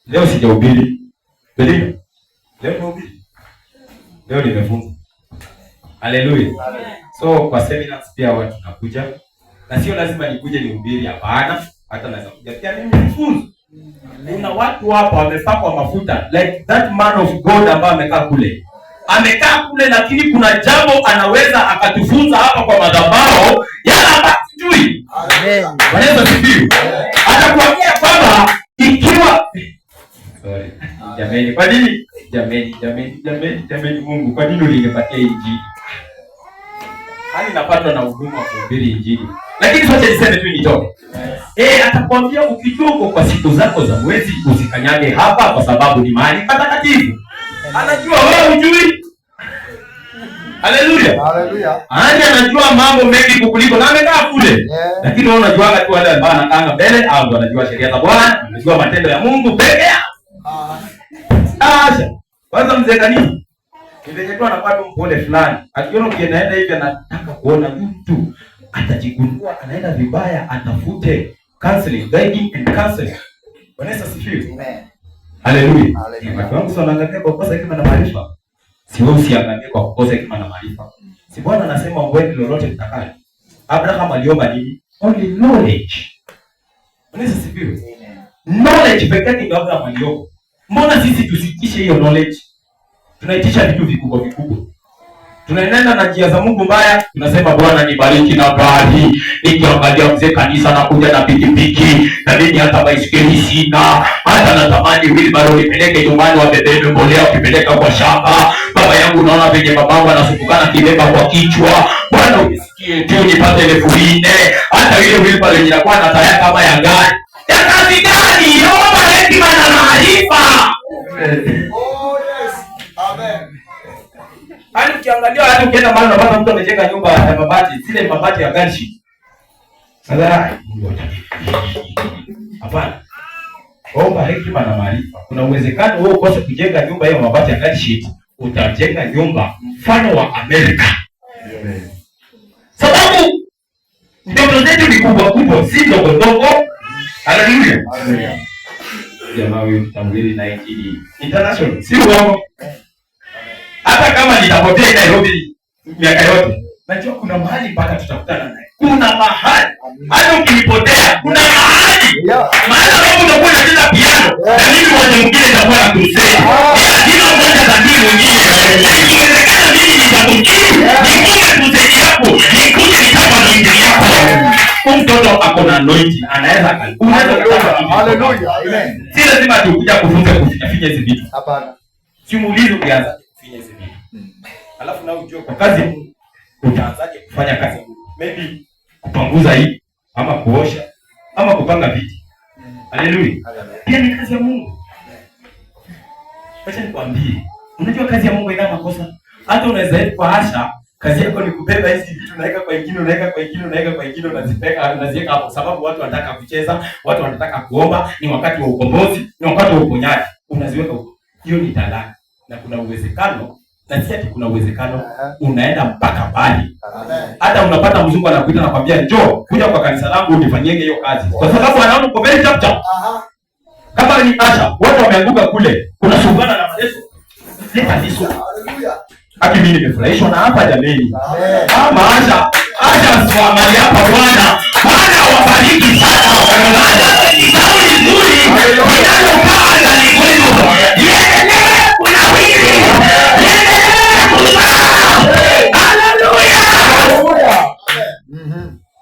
C: Leo sijahubiri. Belina. Leo nimehubiri. Leo nimefunza. Haleluya. So kwa seminars pia watu nakuja. Na sio lazima nikuje nihubiri, hapana. Hata naweza kuja pia mimi nifunze. Kuna watu hapa wamepakwa mafuta like that man of God ambaye amekaa kule.
E: Amekaa kule, lakini kuna jambo anaweza akatufunza hapa kwa madhabahu yale ambayo hatujui.
F: Amen.
E: Bwana Yesu asifiwe. Atakuambia kwamba ikiwa, sorry. Jameni, kwa nini? Jameni, jameni, jameni, jameni Mungu, kwa nini ulinipatia injili? Hali napatwa na ugumu wa kuhubiri injili. Lakini sote niseme tu nitoke. Atakwambia ukijua uko kwa siku zako za mwezi usikanyage hapa kwa sababu ni mahali patakatifu. Anajua wewe hujui. Haleluya.
B: Haleluya.
E: Yaani anajua mambo mengi kukuliko na amekaa kule. Lakini wewe unajua tu wale ambao wanakaanga mbele au ndio wanajua sheria za Bwana, wanajua matendo ya Mungu peke yao. Acha. Kwanza mzee kanisa. Ni venye tu anakuwa tu mpole fulani. Akiona ukiendaenda hivi anataka kuona mtu atajigundua anaenda vibaya, atafute counseling, guiding and counseling. Bwana Yesu asifiwe.
B: Amen.
E: Haleluya.
B: Haleluya.
E: Watu wangu wanaangalia kwa kukosa hekima na maarifa. Si wewe usiangalie kwa kukosa hekima na maarifa. Si Bwana anasema ombeni lolote mtakalo. Abraham aliomba nini? Only knowledge. Bwana Yesu asifiwe.
B: Amen.
E: Knowledge pekee yake ndio Abraham aliomba. Mbona sisi tusiitishe hiyo knowledge? Tunaitisha vitu vikubwa vikubwa. Tunaenenda na njia za Mungu mbaya, tunasema Bwana nibariki na gari. Nikiangalia mzee kanisa nakuja na pikipiki, na mimi hata baisikeli sina. Hata natamani wheelbarrow nipeleke nyumbani wabebe mbolea ukipeleka kwa shamba. Baba yangu naona venye babangu anasumbukana kibeba kwa kichwa. Bwana unisikie tu nipate 4,000. Hata ile wheelbarrow yenye inakuwa na taya kama ya gari. Ya kazi gani? Omba hekima na maarifa.
B: Oh yes. Amen.
E: Yaani ukiangalia hata ukienda mahali unapata mtu amejenga nyumba ya mabati, zile mabati ya ganshi. Sasa Mungu hapana. Omba hekima na maarifa. Kuna uwezekano wewe ukose kujenga nyumba hiyo mabati ya ganshi, utajenga nyumba mfano wa Amerika. Sababu ndoto zetu ni kubwa kubwa, si ndogo ndogo. Haleluya.
B: Haleluya.
E: Jamaa huyu mtahubiri na injili international, si uongo. Hata kama nitapotea Nairobi miaka yote, najua kuna mahali mpaka tutakutana naye. Kuna mahali hata ukinipotea, kuna mahali mahali ambapo utakuwa unacheza piano na mimi mmoja mwingine nitakuwa na crusade. Kila mmoja atajui mwingine, na ikiwezekana mimi nitakujii, nikuje crusade yako, nikuje nitapa anointing yako. Huyu mtoto ako na anointing, anaweza unaweza kutaka kitu.
B: Haleluya. Amen.
E: Si lazima tukuja kufunza kufinya finya hizi vitu.
B: Hapana.
E: Simuulize ukianza kufinya hizi vitu. Alafu na ujue kwa kazi utaanzaje kufanya kazi. Maybe kupanguza hii ama kuosha ama kupanga viti. Haleluya. Pia ni kazi ya Mungu. Acha nikwambie, unajua kazi ya Mungu haina makosa. Hata unaweza kwa asha, kazi yako ni kubeba hizi vitu, unaweka kwa ingine, unaweka kwa ingine, unaweka kwa ingine, unazipeka, unaziweka hapo, sababu watu wanataka kucheza, watu wanataka kuomba, ni wakati wa ukombozi, ni wakati wa uponyaji. Unaziweka huko. Hiyo ni talaka. Na kuna uwezekano, na si ati kuna uwezekano, unaenda mpaka mbali.
B: Amen.
E: Hata unapata mzungu anakuita na kwambia njoo, kuja kwa kanisa langu unifanyiege hiyo kazi. Kwa sababu anaona uko very chap chap. Kama ni asha, watu wameanguka kule, kuna sungana na mateso. Leta lisu.
B: Haleluya.
E: Haki mimi nimefurahishwa na hapa jameni.
B: Amen.
E: Kama asha, asha swamali hapa Bwana. Bwana wabariki sana. Maana ni kauli nzuri inayokaa ndani mwenu. Iendelee kunawiri. Iendelee kuzaa. Haleluya.
B: Haleluya.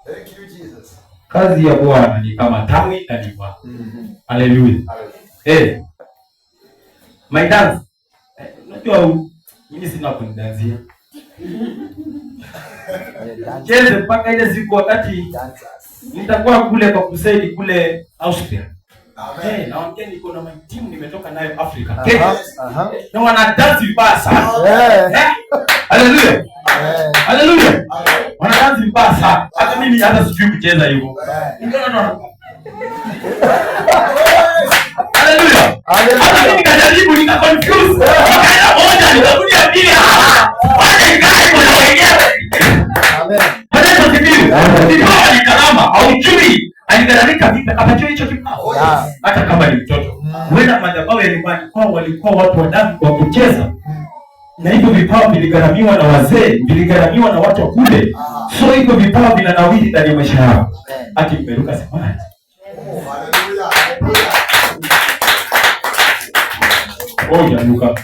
B: Thank you Jesus.
E: Kazi ya Bwana ni kama tawi na ni. Haleluya. My dance. Unajua mimi sina kunidanzia. Cheze mpaka ile siku wakati nitakuwa kule kwa crusade kule Austria.
B: Amen.
E: Naongea niko na my team nimetoka nayo Afrika. Kenya. Na wana dance vibaya sana. Haleluya. Haleluya. Wana dance vibaya sana. Hata mimi hata sijui kucheza hivyo. Ndio. Haleluya. Hata mimi nikajaribu nika confuse. Nikaenda moja nikakuja pili. Wacha ikae kwa wenyewe.
B: Amen.
E: Bwana Yesu asifiwe. Kipawa ni karama, haujui aligharamika vipi akapatiwa hicho kipawa. Hata kama ni mtoto. Huenda madhabahu ya nyumbani kwao walikuwa watu wadamu wa kucheza. Na hivyo vipawa viligharamiwa na wazee, viligharamiwa na watu wa kule. So hivyo vipawa vinanawiri ndani ya maisha yao. Ati mmeruka semaji.
B: Oh, haleluya. Haleluya.
E: Oh, hujaruka.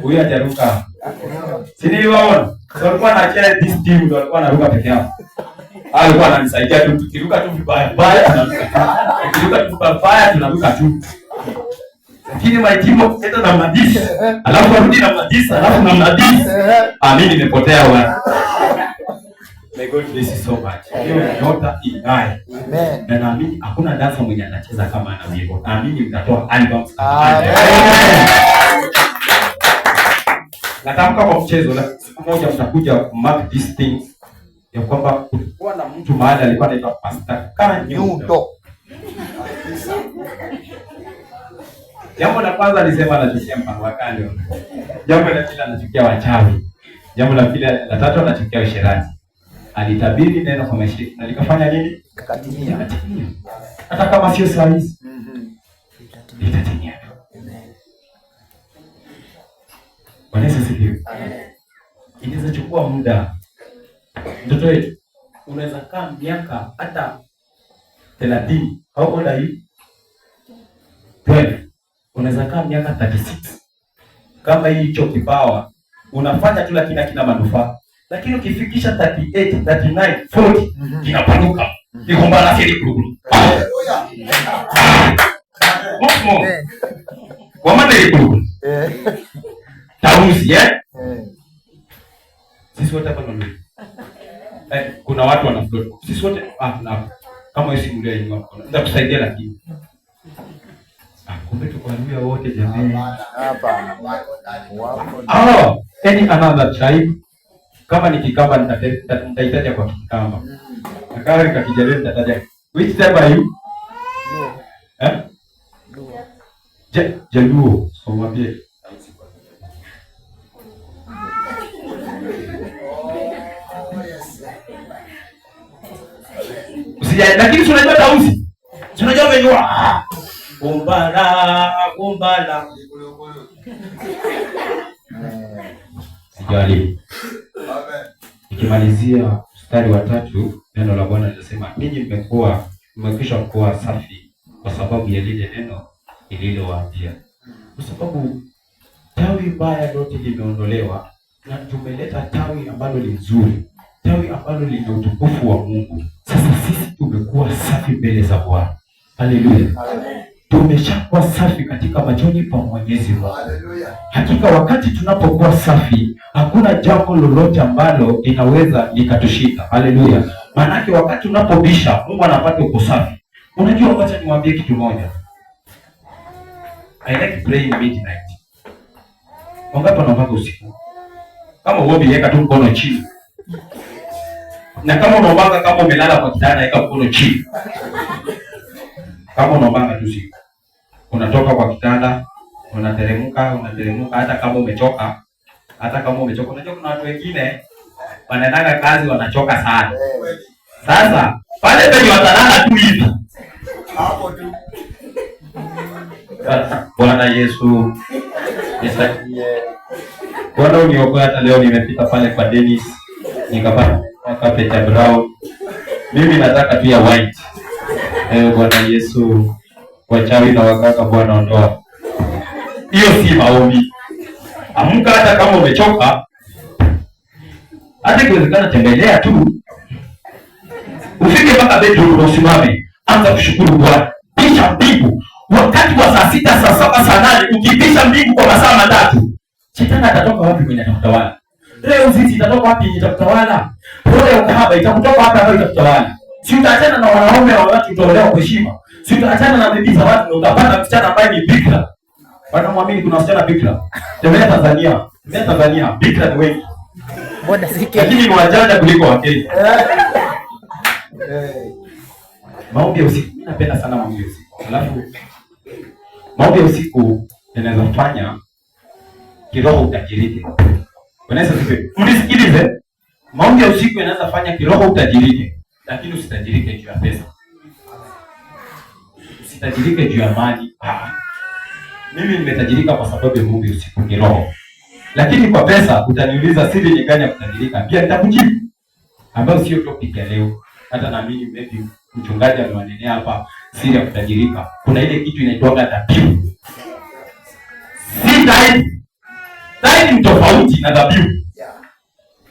C: Huyu hajaruka. Si niliwaona? So alikuwa anacheza this team, ndio alikuwa anaruka peke yao. Alikuwa ananisaidia tu, tukiruka tu vibaya vibaya tunaruka. Tukiruka tu vibaya vibaya tunaruka tu. Lakini my team wakicheza namna this, alafu warudi namna this, alafu namna this. Ah, mimi nimepotea bwana. May God bless you so much. Hiyo nyota ing'ae.
B: Amen.
C: Na naamini hakuna dansa mwenye anacheza kama ana wimbo. Naamini mtatoa albums.
B: Amen.
C: Natamka kwa mchezo, lakini siku moja mtakuja mark these things ya kwamba kulikuwa na mtu mahali alikuwa anaitwa Pastor Kanyundo.
B: Nyundo.
C: Jambo la kwanza alisema anachukia mpango wa kando. Jambo la pili anachukia wachawi. Jambo la pili, la tatu anachukia usherati. Alitabiri neno kwa maisha na likafanya nini?
B: Katimia.
C: Likatimia. Hata kama sio saa hizi, litatimia. Bwana Yesu asifiwe. Inaweza chukua muda. Mtoto wetu unaweza kaa miaka hata 30. How old are you? 12. Unaweza kaa miaka 36. Kama hicho kipawa unafanya tu lakini hakina manufaa. Lakini ukifikisha 38, 39, 40 kinapanuka. Kikumbana siri kulukulu.
B: Hallelujah.
C: Mosmo. Kwa maana ile kulukulu. Tausi eh? Sisi wote hapa ndio. Kuna watu wana float. Sisi wote na kama wewe si mlio inua mkono. Nitakusaidia lakini. Kumbe tuko Waluhya wote jamani.
B: Hapa. Wako.
C: Any another tribe. Kama ni Kikamba nitahitaji kwa Kikamba. Na kama ni Kijaluo nitataja. Which tribe are you? Eh? Jaluo. So mwambie. Usijali, lakini unajua tausi. Unajua venye kumbala kumbala. Sijali. Nikimalizia mstari wa 3, neno la Bwana linasema ninyi mmekwisha kuwa safi kwa sababu ya lile neno nililowaambia. Kwa sababu tawi baya lote limeondolewa na tumeleta tawi ambalo ni nzuri, tawi ambalo lina utukufu wa Mungu. Sasa sisi tumekuwa safi mbele za Bwana. Haleluya. Tumeshakuwa safi katika machoni pa Mwenyezi Mungu.
B: Haleluya.
C: Hakika wakati tunapokuwa safi, hakuna jambo lolote ambalo linaweza likatushinda. Haleluya. Maanake wakati unapobisha, Mungu anapata uko safi. Unajua, wacha niwaambie kitu moja. I like praying midnight. Wangapi wanaomba usiku? Kama uombi, weka tu mkono chini. Na kama unaomba kama umelala kwa kitanda, weka mkono chini. Kama unaomba tu usiku, unatoka kwa kitanda, unateremka, unateremka hata kama umechoka, hata kama umechoka. Unajua kuna watu wengine wanaendanga kazi wanachoka sana. Sasa pale penye watalala tu hivi.
B: Hapo tu.
C: Bwana Yesu nisaidie. Bwana uniokoe. Hata leo nimepita pale kwa Dennis nikapata carpet ya brown. Mimi nataka tu ya white. Bwana Yesu, wachawi na waganga Bwana ondoa. Hiyo si maombi. Amka hata kama umechoka. Hata ikiwezekana tembelea tu. Ufike mpaka bedroom na usimame. Anza kushukuru Bwana. Pisha mbingu. Wakati wa saa 6, saa 7, saa 8 ukipisha mbingu kwa masaa matatu, shetani atatoka wapi mwenye atakutawala? Leo uziti itatoka wapi yenye itakutawala? Roho ya ukahaba itakutoka wapi ambayo itakutawala? Si utaachana na wanaume wa watu utaolewa kwa heshima. Si utaachana na bibi za watu na utapata msichana ambaye ni bikra. Wanamwamini kuna wasichana bikra. Tembea Tanzania. Tembea Tanzania, bikra ni wengi.
F: Mbona si Kenya?
C: Lakini ni wajanja kuliko wa Kenya. Maombi ya usiku, mimi napenda sana maombi ya usiku. Alafu maombi ya usiku yanaweza fanya kiroho utajirike. Unaweza sipe. Mnisikilize. Maombi ya usiku yanaweza fanya kiroho utajirike, lakini usitajirike juu ya pesa. Usitajirike juu ya mali. Mimi nimetajirika kwa sababu ya maombi ya usiku kiroho. Lakini kwa pesa utaniuliza siri ni gani ya kutajirika? Pia nitakujibu. Ambayo sio topic ya leo. Hata naamini maybe mchungaji amewanenea hapa siri ya kutajirika. Kuna ile kitu inaitwa dhabihu. Si tithe.
E: Tithe ni tofauti na dhabihu.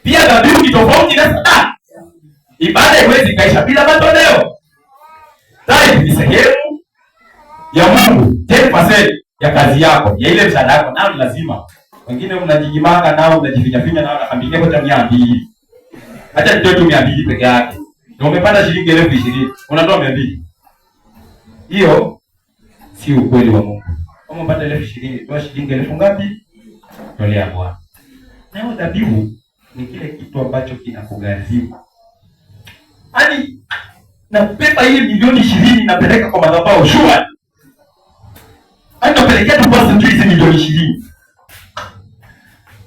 E: Pia dhabihu ni tofauti na sadaka. Ibada haiwezi kaisha bila matoleo. Tithe ni sehemu ya Mungu, 10% ya kazi yako, ya ile mshahara yako, nao ni lazima. Wengine mnajijimanga nao, mnajifinyafinya nao, nakambilia kwa 200. Acha nitoe tu 200 peke yake. Na umepata shilingi 20,000, unatoa 200. Hiyo si ukweli wa Mungu. Kama umepata 20,000, toa shilingi 1,000 ngapi? Tolea Bwana. Nayo dhabihu ni kile kitu ambacho kinakugharimu. Yaani nabeba hii milioni 20 napeleka kwa madhabahu sure. Yaani napelekea tu pastor tu hizi milioni 20.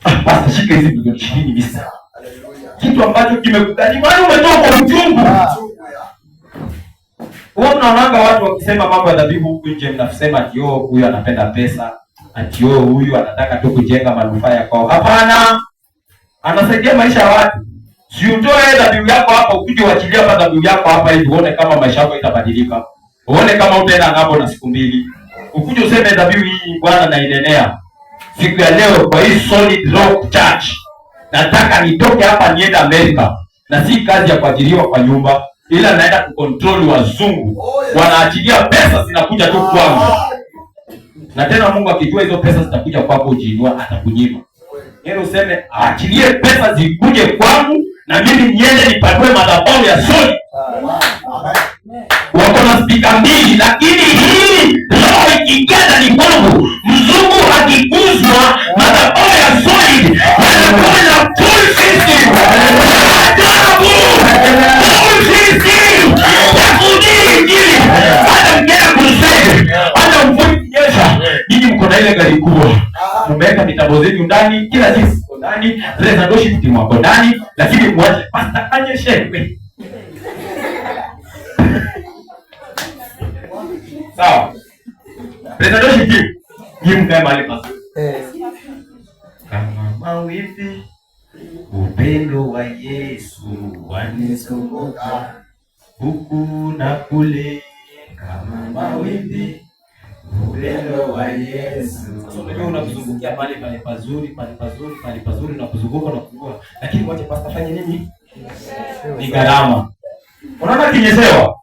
E: Ah, pastor shika hizi milioni 20 misa. Kitu ambacho kimekugharimu, yaani umetoa kwa uchungu. Huwa mnaonanga watu wakisema mambo ya dhabihu huku nje, mnasema ati oh, huyu anapenda pesa, ati oh, huyu anataka tu kujenga manufaa ya kwao. Hapana, anasaidia maisha ya watu. Si utoe dhabihu yako hapa ukuje uachilie hapa dhabihu yako hapa hivi uone kama maisha yako itabadilika. Uone kama utaenda ng'ambo na siku mbili. Ukuje useme dhabihu hii Bwana nainenea. Siku ya leo kwa hii Solid Rock Church. Nataka nitoke hapa niende Amerika. Na si kazi ya kuajiriwa kwa nyumba, ila naenda kucontrol wazungu. Wanaachilia pesa zinakuja tu kwangu. Na tena Mungu akijua hizo pesa zitakuja kwako ujiinua, atakunyima. Heri useme aachilie pesa zikuje kwangu na mimi niende nipanue madhabahu ya Solid. Wako na spika mbili, lakini hii roho ikiingia ndani kwangu, mzungu akiguswa, madhabahu ya Solid wanakuwa na full system. Ajabu! Full system ya kuhubiri Injili. Hata mkienda crusade, hata mvua ikinyesha, nyinyi mko na ile gari kubwa, mmeweka mitambo zenu ndani, kila kitu kiko ndani, praise and worship team wako ndani, lakini mwache pastor anyeshe. Sawa. Praise and worship team, nyinyi mkae mahali pazuri. Kama mawimbi upendo wa Yesu wanizunguka huku na kule, kama mawimbi upendo wa Yesu. Sasa unajua unakuzungukia pale pale pazuri, pale pazuri, pale pazuri, unakuzunguka na kuzunguka, lakini mwache pastor fanye nini? Ni gharama. Unaona kinyeshewa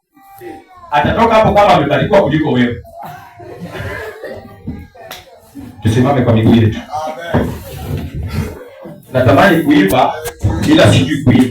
E: atatoka hapo kama amebarikiwa kuliko wewe. Tusimame kwa miguu yetu. Natamani kuimba ila sijui kuimba.